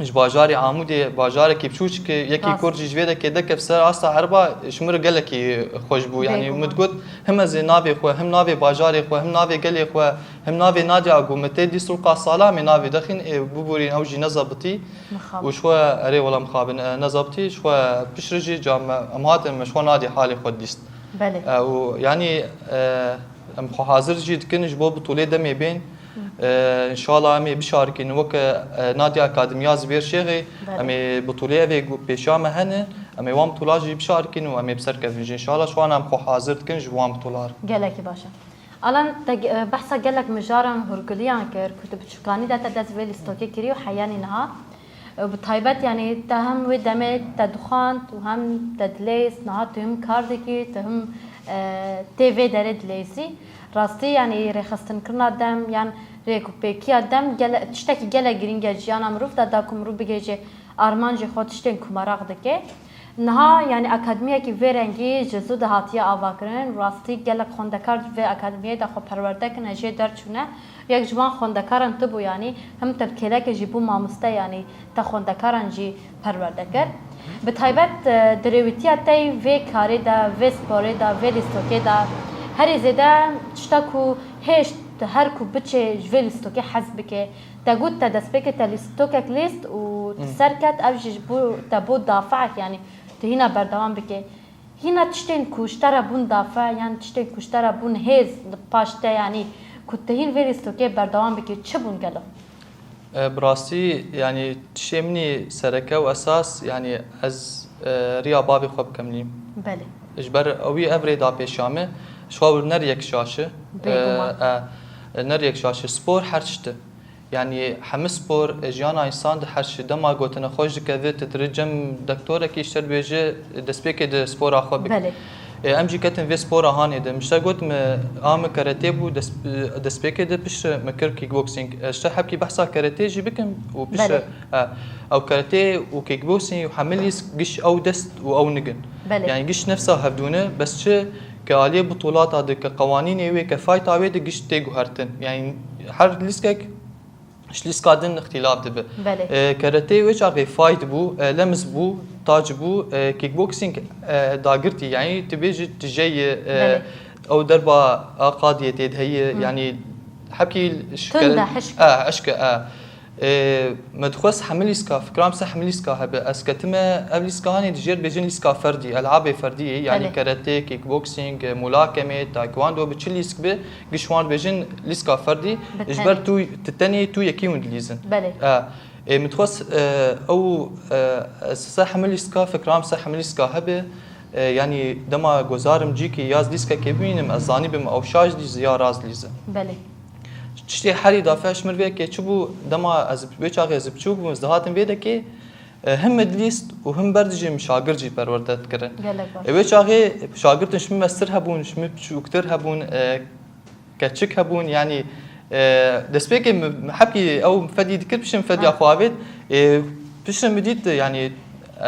ji bajarê Amûdê, bajarekî biçûçik e, yekî, rast, Kurd jî ji vê dekê dekev ser asta Ereba, ji min re gelekî xweş bû. Yanî, bêguman, min digot, him ez ê navê xwe, him navê bajarê xwe, him navê gelê xwe, him navê Nadia ku me tê dîst û qas sala em ê navê dexîn, ê biborîn ew jî nezebitî. Mixabin. Û ji xwe, erê wela mixabin, e, nezebitî, ji xwe piştre jî cam em hatin, me ji xwe Nadia halê xwe dîst. Belê. E, û yanî, e, em xwe hazir jî dikin ji bo bitûlê demê bên. E, înşallah em ê bişarikînin weke, e, Nadia Akademiya Zibêr Şêxê, belê, em ê bitûlê ev ê gu-, pêşiya me hene, em ê wan bitûla jî bişarikînin û em ê bi ser kevin jî. Înşallah ji wan em xwe hazir dikin ji wan bitûla re. Gelekî baş e. Alan, te ge-, e, behsa gelek mijaran hûrgiliyan kir ku tu biçûkanî de te dest vê lîstokê kirî û heyanî niha. Bi taybet, yanî te hem wê demê te dixwand û hem te dileyst, niha tu him kar dikî, tu him, e, tê vê derê dileyzî. Rastî, yanî rêxistinkirina dem yan rêkûpêkiya dem gele-, tiştekî gelek girîng e jiyana mirov de, da ku mirov bigihêje armancê xwe, tiştên ku meraq dike. Niha, yanî, akademiyekî vê rengî ji zû de hatiye avakirin. Rastî gelek xwendekar vê akademiyê de xwe perwerde kirine, jê derçûne. Yek ji wan xwendekaran tu bû, yanî, him te bi kêlekê jî bû mamoste, yanî, te xwendekaran jî perwerde kir. Bi taybet, e, di rêwîtiya te yî vê karê de, vê sporê de, vê lîstokê de herî zêde tişta ku hêşt her ku biçe ji vê lîstokê hez bike. Te got te destpêkê te lîstokek lîst û tu Hmm. ser ket, ev jî ji bo te bû dafeek, yanî tu hîna berdewam bike. Hîna tiştên ku ji te re bûn dafe, yan tiştên ku ji te re bûn hêz li paş te, yanî ku tu hîn vê lîstokê berdewam bike, çi bûn gelo? E, bi rastî, yanî tiştê min î sereke û esas, yanî ez, e, riya bavê xwe bikim lîm. Belê. Ji ber ewî ev rê da pêşiya min, ji xwe ner yek şaş e. Bêguman. E, e, ner yek şaş e. Spor her tişt e. Yanî hemî spor, e, jiyana însan diheşi, dema gotine xweş dikeve, tu dirê cem doktorekî ji te dibêje, destpêkê di spora xwe bike. Belê. E, em jî ketin vê spora hanê de. Min ji te got, min a min karate bû, dest-, destpêkê de piştre min kir kickboxing. E, ji te hebkî behsa karate jî bikim û piştre, Belê. e, ew karate û kickboxing û hemî lîsk giş ew dest û ew nig in. Belê. Yanî giş nefsa hevdû ne, bes çi ke aliyê butulata de, ke qewanînê wê, ke fayta wê de giş tê guhertin. Yanî her lîskek ji lîska din îxtîlaf dibe. Belê. E, karate wê çaxê fight bû, e, lemz bû, tac bû, e, kickboxing, e, dagirtî, yanî tu bêjî tije ye, e, Belê. ew derba a qadiyê tê de heye, Hı. yanî hebkî ji Tund e, kare-, hişk. e, hişk e, e. E, me dixwest hemî lîska, fikra min se hemî lîska hebe. Ez ketime ev lîska hanê dijêr bêjin lîska ferdî, elabê ferdî, yanî Belê. karate, kickboxing, e, mulakeme, taekwondo, bi çi lîsk be, Giş wan dibêjin lîska ferdî, Bi ji tenê. ber tu, tu tenê, tu yekî hûn dilîzin. Belê. E, ê, min dixwest, e, ew, e, se hemî lîska, fikra min se hemî lîska hebe, e, yanî dema gozarim cîkî ya ez lîskekê bimînim, ez zanîbim ew şaş dîz ya rast dîz e. Belê. Tiştê herî dafe ji mir vê yekê çi bû, dema ez wê çaxê ez biçûk bûm, ez dihatim vê dekê, e, him min dilîst û him ber dijî min şagirt jî perwerde dikirin. Gelek baş. E, wê çaxê şagirtin ji min mestir hebûn, ji min biçûktir hebûn, e, keçik hebûn, yanî, e, destpêkê min, min hebkî ew fedî dikir, piştî min fediya Ha. xwe avêt. E, piştî min dît, yanî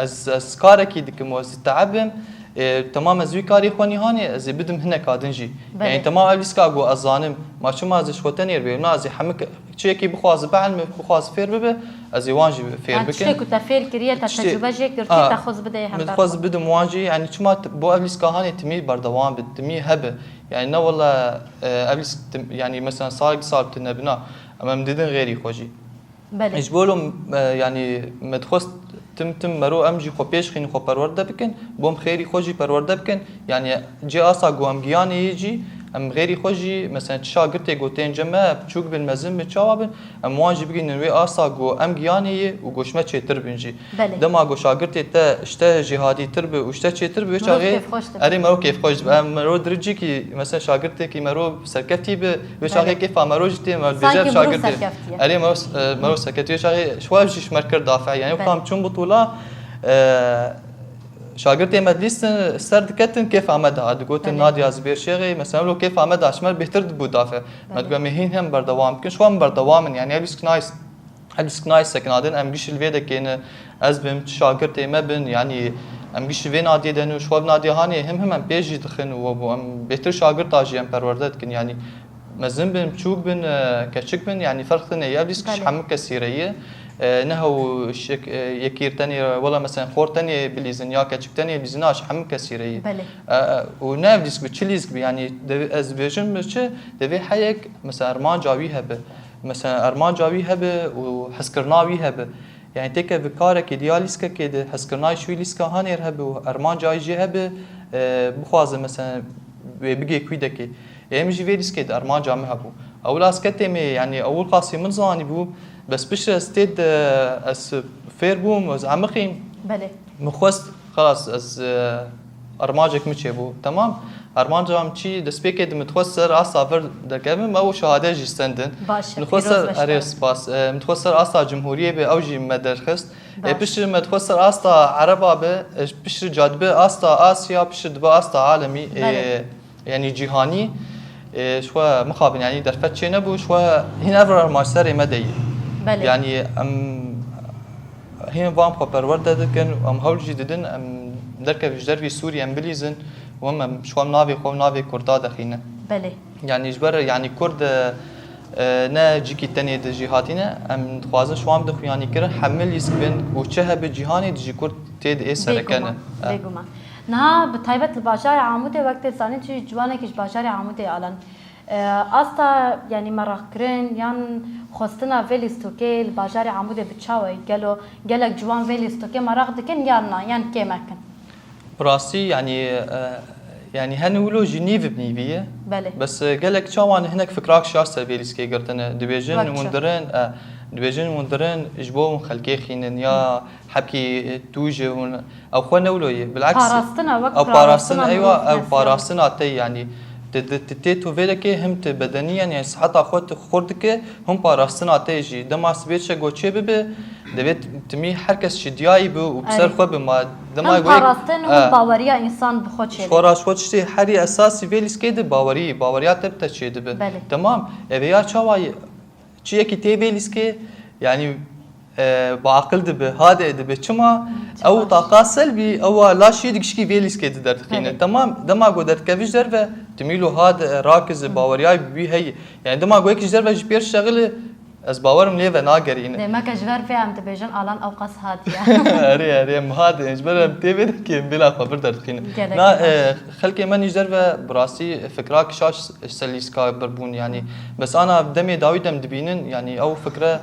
ez, ez karekî dikim û ez diteebim. E, temam ez wî karî xwe nîhanê, ez ê bidim hineka din jî. Belê. Yanî temam ev lîska ku ez zanim, ma çima ez ê ji xwe tenê bibêm? Na, ez ê hemik çi yekî bixwaze bielme, bixwaze fêr bibe, ez ê wan jî fêr Yani bikim. Tiştê ku te fêr kiriye, te Tiştê, tecrube jê girtiye, ha, te xwest bideyê min hember dixwaz xwe. bidim wan jî, yani çima t-, bo ev lîska hanê timî berdewam bi, timî hebe. Yani ne wela, e, ev lîsk tim-, yani mesela salek di sal tune bina. Em em didin xêrî xwe jî. Belê. Ji bo lo, e, yani me dixwest tim tim mero em jî xwe pêş xîn xwe perwerde bikin. Bo em xêrî xwe jî perwerde bikin. Yani cê asa ku em giyanê yê jî, em xêrî xwe jî, mesela çi şagirtê ku tên cem me, biçûk bin, mezin bin, çawa bin, em wan jî bigihînin wê asa ku em giyanê yê û ku ji me çêtir bin jî. Belê. Dema ku şagirtê te ji te jihadîtir bi û ji te çêtir bi, wê Mirov çaxê kêfxweş dibe. Erê mero kêfxweş dibe. Em mero diricîkî, mesela şagirtekî mero serkeftî bi, wê çaxê Belê. kêfa mero jî tê, me Sanki dibêje mirov şagirtê. serkeftiye. Erê mero, e, mero serkeftiye, wê çaxê ji xwe jî ji me kir dafe. Yani Belê. wexta em çûn butula, e, Şagirtê me dilîstin ser diketin kêfa me da. Digotin Belê. Nadia Zibêr Şêxê, mesela lo kêfa me da, ji me bêhtir dibû dafe. Me Belê. digot em ê hîn hem berdewam bikin. Ji xwe em berdewam in. Yani ev lîsk nice, ev lîsk nice sekinadin. Em giş li vê dekê ne, ez bim, çi şagirtê me bin. Yani em giş li vê nadiyê de ne, ji xwe ev nadiya hanê him him em pêş jî dixin û bû em bêhtir şagirta jî em perwerde dikin. Yani mezin bin, biçûk bin, e, keçik bin, yani ferq tune ye. Ev lîsk ji Belê. hemû kesî re ye. E, ne hew şek-, e, yekîr tenê, wela mesela xor tenê bilîzin ya keçik tenê bilîzin, na, ji hemû kesî re ye. Belê. E, e, û ne ev lîsk bi, çi lîsk bi, yani dev-, ez dibêjim bi çi, devê heyek, mesela armanca wî hebe. Mesela armanca wî hebe û hezkirina wî hebe. Yani têke bi karekê di ya lîskekê de hezkirina wî lîska hanêr hebe û armanca wî jê hebe, e, bixwaze mesela wê bigê kwîdekê. Ê min jî vê lîskê de armanca min hebû. Ewil ez ketê me, yani ewil qasî min zanîbû, bes piştre ez tê de ez fêr bûm, ez emiqîm. Belê. Min xwest, xelas, ez, e, Armancek min çêbû. Temam. Armanca min çi destpêkê di min dixwest ser asta vir derkevim, ew şehade jî stendin. Baş e, Min dixwest pîroz ser, be ji erê te. Spas. E, min dixwest ser asta cumhuriyê be, ew jî me derxist. E, Baş. Piştre me dixwest ser asta ereba be, e, piştre ca dibe asta Asya, piştre dibe asta alemî. E, Belê. Yanî cîhanî, e, ji xwe mixabin, yanî derfet çê nebû, ji xwe hîn ev armanc serê me de ye. Belê. Yanî em hîn van xwe perwerde dikin, em hewl jî didin, em derkev ji dervî Sûriyê em bilîzin û em, em ji xwe navê xwe navê Kurda dexînin. Belê. Yanî ji ber, yanî Kurd, e, e, ne cîkî tenê di jîhatî ne, em dixwazin ji wan bidin xuyanîkirin, hemû lîsk bin û çi hebe cîhanê dijî Kurd tê di ê sereke ne. Bêguman, E. bêguman. Niha bi taybet li bajarê Amûdê wek tê zanîn, tu ciwanekî ji bajarê Amûdê Alan. E, asta, yanî meraqkirin yan xwestina vê lîstokê li bajarê Amûdê bi çawa ye? Gelo gelek ciwan vê lîstokê meraq dikin yan na, yan kêmek in? Bi rastî, yanî, e, yanî hene wilo jî nîv bi nîvî ye. Belê. Bes, e, gelek çawan hinek fikrak şaş ser vê lîskê girtine. Dibêjin Wek çi? Windirin, e, dibêjin windirin ji bo hûn xelkê xînin ya hebkî, e, tûj e hûn. Ew xwe ne wilo ye. Bileks, Parastina, wek ew parastin, parastina eywa, mirov ew hesiya. Parastina te yanî. Ti, ti, ti tê tu vê lekê him ti bedeniyen, yanî siheta xwe tu xurt dike, him parastina te jî. Dema sibê çe goçê bibe, Divê t-, timî her kes şidiyayî bi û bi ser Erê. Xwe bi ma. Dema Hem wek, parastin û e, baweriya însan bi xwe çêdibe. Ji xwe ra ji xwe tiştê herî esasî vê lîskê de bawerî, baweriya te bi te çêdibe. Belê. Temam. Evê ya çawa ye? Çi yekî tê vê lîskê, yanî, e, bi aqil dibe, hade dibe. Çima? Çima? Ew taqa selbî, ew a laşî digişkî vê lîskê de derdixîne. Belê. Temam. Dema ku derdikevî ji derve, timî lo had, e, rakiz, Hı. Baweriyayî bi wî heye. Yanî dema ku yekî ji derve ji pêr şexile, Ez bawerim lê venagerîne. Demeke ji ber vê em dibêjin Alan ewqas hadiye. Erê, erê, em hadin. Ji ber em tê vê dikê em bila xwe vir derdixînin. Gelekî Na, baş. E, xelkê me nî ji derve bi rastî fikra kişaş ser lîska bir bûn, yanî. Bes ana demê dawî dem dibînin, yanî ew fikre,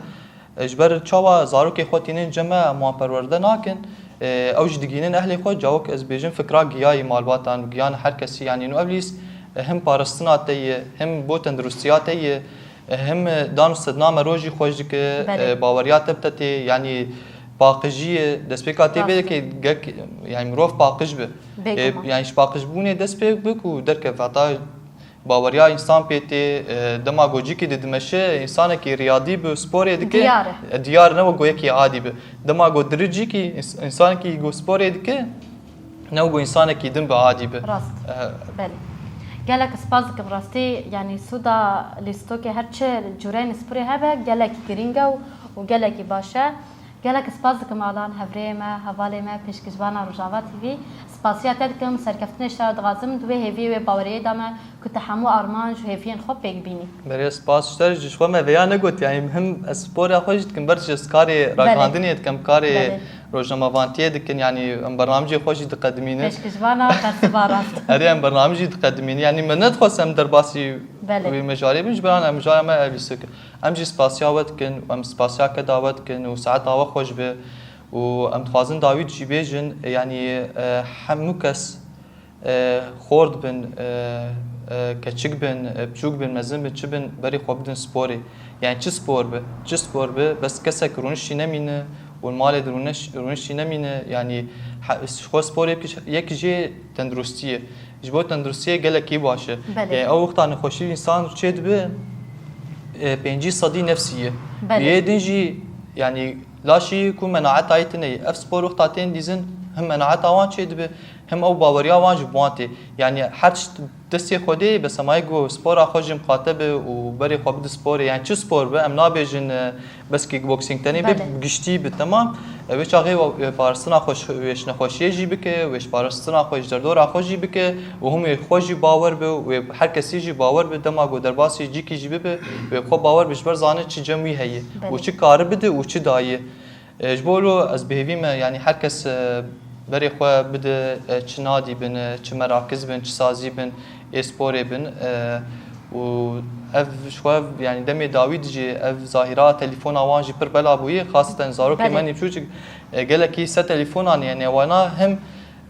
e, ji ber çawa zarokê xwe tînin cem me, em wan perwerde nakin. E, ew jî digînin ehlê xwe, cawik ez bêjim fikra giyayî malbatan û giyan her kesî, yanî, no ev lîs, e, him parastina te ye, him bo tenduristiya te ye, e, him dan û sedna me rojî xweş dike, Belê. E, baweriya te bi te tê, yanî paqijî ye, destpêka tê Rast. Vê dike gek, yanî mirov paqij be. Bêguman. E, yanî ji paqijbûnê dest pê bik û derkev heta Baweriya însan pê tê, e, dema ku cîkî didimeşe, însanekî riyadî bi sporê dike, Diyar e. E, diyar ne wek yekî adî bi. Dema ku diri cîkî îns-, însanekî ku sporê dike, ne wek însanekî din bi adî bi. Rast. E, Belê. Gelek spas dikim rastî, yanî sûda lîstokê her çi cûreyên sporê hebe, gelekî girîng e û, û gelekî baş e. Gelek spas dikim Alan, hevrêyê me, hevalê me, pêşkêşvana Rojava T V. Spasiya te dikim, serkeftinê ji te re dixwazim, di wê hêviyê wê baweriyê de me ku te hemû armanc û hêviyên xwe pêk bînî. Berê spas ji te re, ji xwe me vêya negot, yanî him ez spora xwe jî dikim, ber ji ez karê Belê. Ragihandinê dikim, karê Belê. Rojnamevantiyê dikin, yanî em bernamijê xwe jî diqedimînin. Pêşkêşvana bersiva rast. Erê, em bernamij jî diqedimînin, yanî me nedixwest em derbasî Belê. Wê mijarê bin, ji ber em mijara me ev lîstik. Em jî spasiya we dikin û em spasiya keda we dikin û saeta we xweş be û em dixwazin dawî jî bêjin, yanî, e, hemû kes, e, xort bin, e, e, keçik bin, e, biçûk bin, mezin bin, çi bin, berê xwe bidin sporê. Yanî çi spor be, çi spor be, bes kesek rûniştî nemîne û li malê de rûniş-, rûniştî nemîne, yanî he-, xwe sporê bikî, yek jê tenduristî ye. Ji bo tenduristiyê gelekî baş e. Belê. Yanî ew wexta nexweşî însan çê dibe, e, pêncî sedî nefsî ye. Belê. Yê din jî, yanî laşî ku menaeta yê tune ye. Ev spor wexta tên dîzin, him menaeta wan çê dibe, him ew baweriya wan ji bi wan tê. Yanî her tişt destê Xwedê, bes hema yek ku spora xwe jî miqate be û berê xwe bide sporê. Yanî çi spor be, em nabêjin, e, Bes kickboxing tenê bê Belê. Giştî bi temam. E, wê çaxê we, e, parastina xwe ji, wê ji nexweşiyê jî bike, wê ji parastina xwe ji derdora xwe jî bike û him wê xwe jî bawer be û wê her kesî jî bawer be dema ku derbasî cîkî jî bibe, wê xwe bawer be ji ber zane çi cem wî heye Belê. Û çi kari bide û çi daye. E, ji bo lo ez bi hêvî me, yanî her kes, e, berê xwe bide, e, çi nadî bin, e, çi merakiz bin, çi sazî bin, ê sporê bin, e, û ev ji xwe, yanî demê dawî de jî ev zahîra telefona wan jî pir bela bûye, xaseten zarokê Belê. Me nî biçûçik, e, gelekî ser telefonan, yanî wana him,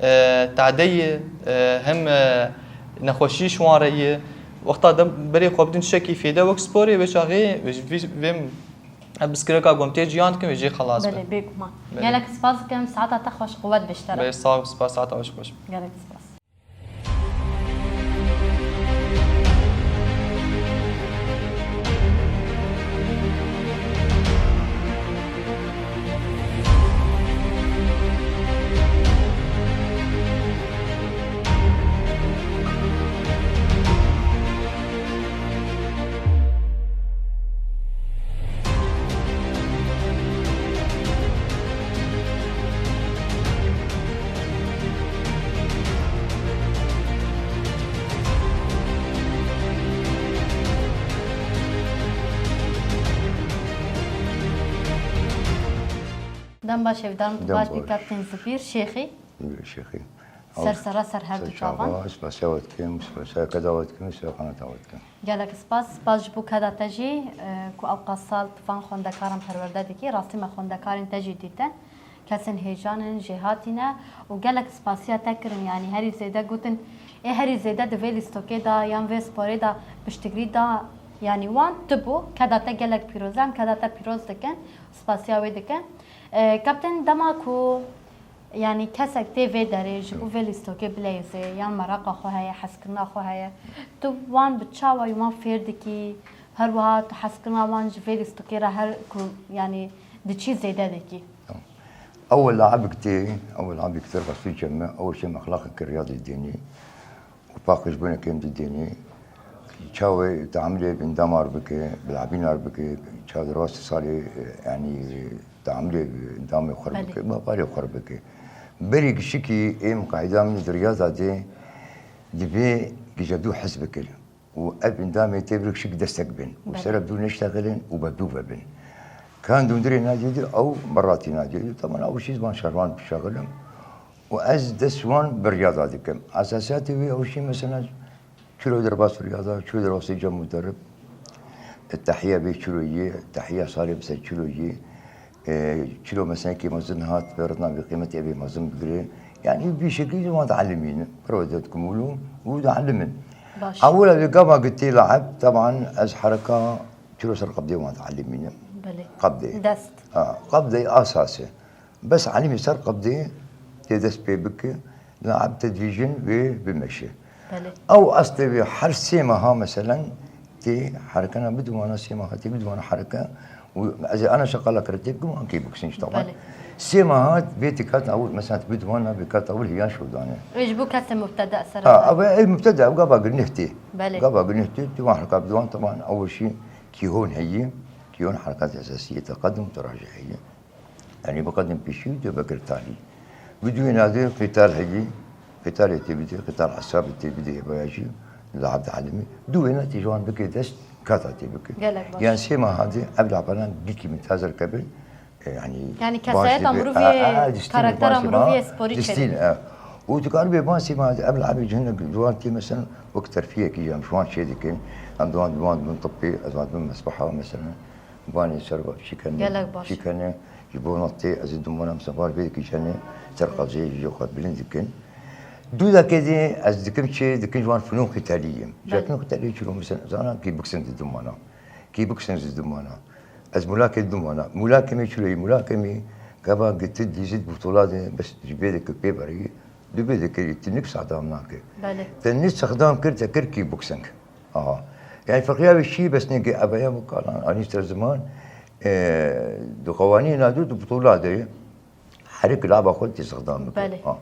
e, tade ye, e, him, e, nexweşî ji wan re ye. Wexta dem berê xwe bidin tiştekî fêde wek sporê, vê çaxê, vê, vê, vê, ev biskireka ku em tê ciyan dikin, wê jê xelas be. Belê, bêguman. Belê. Gelek spas dikim, saeta te xweş, quwet be ji te re. Belê, sağ ol, spas, saeta we jî xweş. Gelek spas. Dem baş hêvîdarim tu baş bî, Kaptên Zibîr Şêxî. Zibîr Şêxî. Ser sera ser her du çavan. Spasiya we dikim, spasiya keda we dikim, spasiya qanata we dikim. Gelek spas, spas ji bo keda te jî, e, ku ewqas sal tu van xwendekaran perwerde dikî. Rastî me xwendekarên te jî dîtin. Kesên hêjan in, jêhatî ne û gelek spasiya te kirin. Yanî herî zêde gotin, ê herî zêde di vê lîstokê de yan vê sporê de piştgirî da, yanî wan tu bû. Keda te gelek pîroz e, em keda te pîroz dikin, spasiya wê dikin. E, Kaptên, dema ku, yanî kesek tê vê derê ji bo vê lîstokê bileyzê, yan meraqa xwe heye, hezkirina xwe heye, tu wan bi çawa wan fêr dikî? Her wiha tu hezkirina wan ji vê lîstokê re her ku, yanî diçî zêde dikî? Ewil laibik tê, ewil laibik tê rastî çeme, ewil çem exlaqek riyadê dênî û paqijbûnekê em didênî. Çawa teamilê bi endamar bike, bi labînar bike, çawa di rastî salê, e, yanî teamilê bi endamê xwe re bike, bi hevalê xwe re bike. Berî gişikî ê miqayeda min di riyada de divê gije dû hez bike. Û ev endamê tê vir gişik destek bin. Û ser ev dû neştexilin û bi dû ve bin. Kan dûndirê nadî dî ew meratî nadî dî. Teman ew şîz van şervan bişexilin. Û ez dest wan bi riyada dikim. Esasiyatê wî ew şî mesela çilo derbas riyada, çilo derbasê cem û derib. Tehiya bê çilo yê, tehiya salê mesela çilo yê. E, çilo mesela kê mezin hat, bi rina vê qîmetê evê mezin bigire. Yani bir şekilde wan dialimînin. Piro de dikim û dialimin. Baş. Ewil vê gava gitê laib, teban ez hereka çilo ser qebdê wan dialimînim. Belê. Qebdê. Dest. Ha, qebdê asas e. Bes elîmî ser qebdê tê dest pê bike, laib tedrîcin wê bimeşe. Belê. Ew eslê wê her sê meha meselen tê herekena bidiwana, sê meha tê bidiwana hereke û ez ê ana şeqala kire tê bikim, an kê biksin ji teban. Belê. Sê meha vê tê kat ew mesela bidiwana vê kat ew hiyan şodane. Wê ji bo kesê mubtede ser. Ha, ev ê mubtede ew gava gineh tê. Belê. Gava gineh tê, tu wan hereka bidiwan teban ew şî kîhon heye, kîhon herekat esasiyê teqedim teraje heye. Yanî biqedim pêşî û dê vekir talî. Bi dûyê nadê qîtal heyî, qîtalê tê bidê, qîtal hesabê tê bidê, vaya jî laib dialimî. Dûyê na tê ji wan bike dest, kata tê bike. Gelek baş. Yan sê meha dê ev labanan gilkî min tazer kebin. E, yanî, yanî kesayeta mirovî, a, a, distîn, karaktera mirovî sporî çêdikin. Distîn, e. Û dikaribê van sê meha dê ev laibê ji hinek di wan tê mesela wek terfiyekî jî em ji wan çê dikin. Em di wan, di wan dibin tibbê, ez wan dibin mesbeha mesela. Vanê ser va çîkene, gelek baş. Çîkene, ji bo notê ez ê dimona misevar vê dikî jenê ser qaziyê ji xwe bilind dikin. Dû dakê dê ez dikim çê, dikim ji wan fnûn qîtelî yim. Ji fnûn qîtelî çilo misin, zana kî biksin di dimana. Kî biksin di dimana. Ez mulakê dimana. Mulakê me çilo yî, mulakê me gava gitti dîzit butula de bes ji vê dikir pê berî. Di vê dikirî, tu nik sadam nake. Belê. Te nik sexdam kir, te kir kî biksin. Aha. Yani ferqiya wê çi bes nêgê ev ya bu kalan anî ser ziman, e, di qewanîna dû di butula de herik laba xwe tê sixdam bike. Belê. Ha.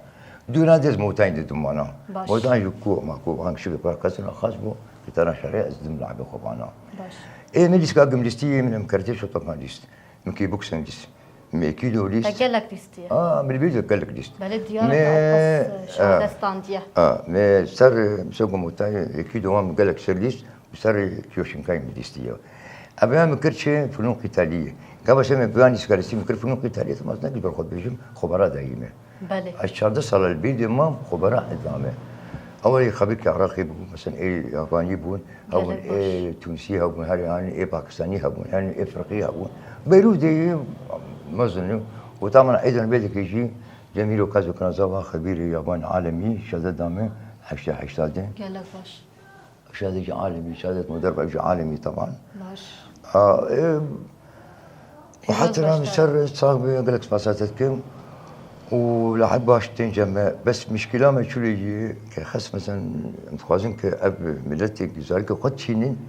Dûna dez motayên di dimana. Baş. Motan ji ku ma ku han kişi par kesina xas bu, qîtara şerê ez dim labe xwe bana. Baş. Ê min lîstka gim lîstî min em kertê şotokan lîst. Min kî biksin lîst. Me kîlo lîst. Te gelek lîstiye. A, min bî de gelek lîst. Belê diyar e, me, te ew qas, e, şadestandiye. A, me ser, e, misal ku motayê, e, kî dewam gelek ser lîst, û ser, e, kîyoşinkayê min lîstiye. Ev ya min kir çi, fnûn qîtaliyê. Gava se me biyan lîst gelistî min kir fnûn qîtaliyê, te mas nekî ber xwe bêjim, xebera dayî me. Belê. Ez çardeh sala li bîr de mam, xebera edame. Ewayî xebirkî Iraqê bû, mesela ê Afganî bûn, hebûn, gelek baş, ê Tunisî hebûn, herî hanî ê Pakistanî hebûn, herî ê Firqî hebûn. Beyrût de yê mezin û taman êdan vê dikê jî Cemîlo Kazo Kinaza va xebîrê yaban alemî şehadet dame heştê heşta de. Gelek baş. Şehadet jî alemî, şehadet muderb ev jî alemî taban. Baş. A, e, Pîroz hatira min ser sax be, gelek spasa te dikim. Û leheb baş tên cem me. Bes mişkila me çûlê yî, ke xes mesen, em dixwazin ke ev miletê zarokê xwe çînin,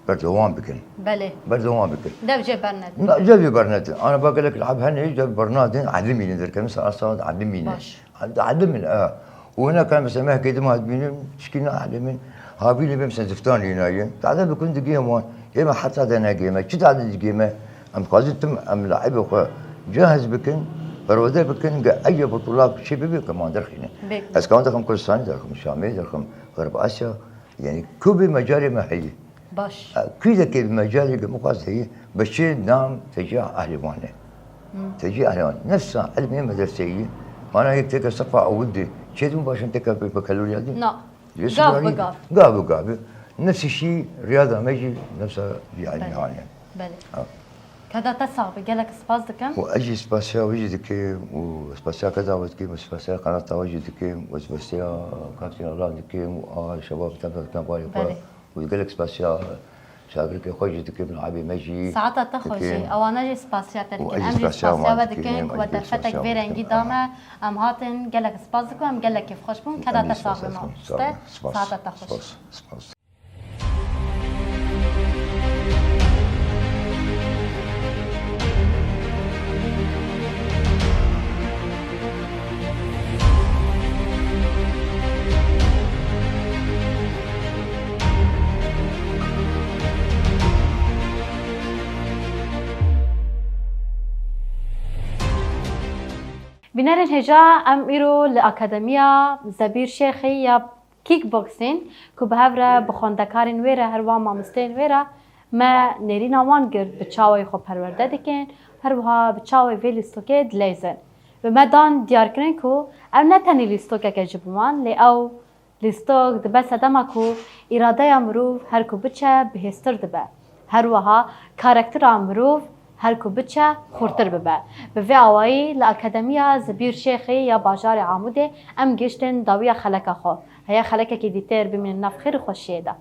berdewam bikin. Belê. Berdewam bikin. Dev jê bernedin. Na, dev jê bernedin. Ana ba gelek leheb hene, dev bernadin, elimînin derkevin, sar sar elimînin. Baş. Dialimin, e. Û hinek em mesela mehkê dima dibînin, tişkî naelimin. Havînê bê mesela ziftan hîna ye. Tade bikin digihê wan. Ê me heta de negihê me. Çi tade digihê me? Em dixwazin tim em laibê xwe cahiz bikin, perwerde bikin, ge eye butula çê bibe ke wan derxîne. Bek. Ez ka wan derxim Kurdistanê derxim, Şamê derxim, Xerb Asya. Yani ku bê mecalê me heye. Baş. E, kî de ke mecalê ke mixwaz heye, bi çi nam tecah ehlê wan e. Tecî, yani nefsa ilmê medreseyî, mana yek têke sefa ewil de çêdibû, başin têke bakalorya de. Na. Dibê Gav sibyanî bi gav. Gav bi gav. Nefsî şî riyada me jî nefsa yani Belê. yani. Belê. Ha. Keda te sax be, gelek spas dikim. û ez jî spasiya wî jî dikim û spasiya keda we dikim û spasiya qenata we jî dikim û spasiya Kaptîn Alan dikim û a şebab te dikim barê xwe Belê. û gelek spasiya şagirkê xwe jî dikim, nabê me jî Saeta te xweş e. dikim. Ewana jî spasiya te û dikin. ez jî Em jî spasiya spasiya wan we dikin dikim, ku ez we jî derfetek spasiya vê wan rengî dikim. da me. Em hatin gelek spas dikim, em gelekî xweş bûn. Keda Em te jî sax be spasiya ma. dikim. Sağ olun. Saeta te xweş. Spas. Spas. Bînerên hêja, em îro li Akademiya Zebîr Şêxî ya Kickboxing ku bi hev re bi xwendekarên wê re, her wiha mamosteyên wê re me nêrîna wan girt, bi çawa wê xwe perwerde dikin, her wiha bi çawa wê vê lîstokê dileyzin. Bi me dan diyarkirin ku ev ne tenê lîstokeke ji bo wan, lê ew lîstok dibe sedema ku îradeya mirov her ku biçe bihêztir dibe. Her wiha karaktera mirov her ku biçe xurtir bibe. Bi vê awayî li Akademiya Zibîr Şêxê ya bajarê Amûdê em gihiştin dawiya xeleka xwe. Heya xelekekî dîtir bimînin nav xêr û xweşiyê de.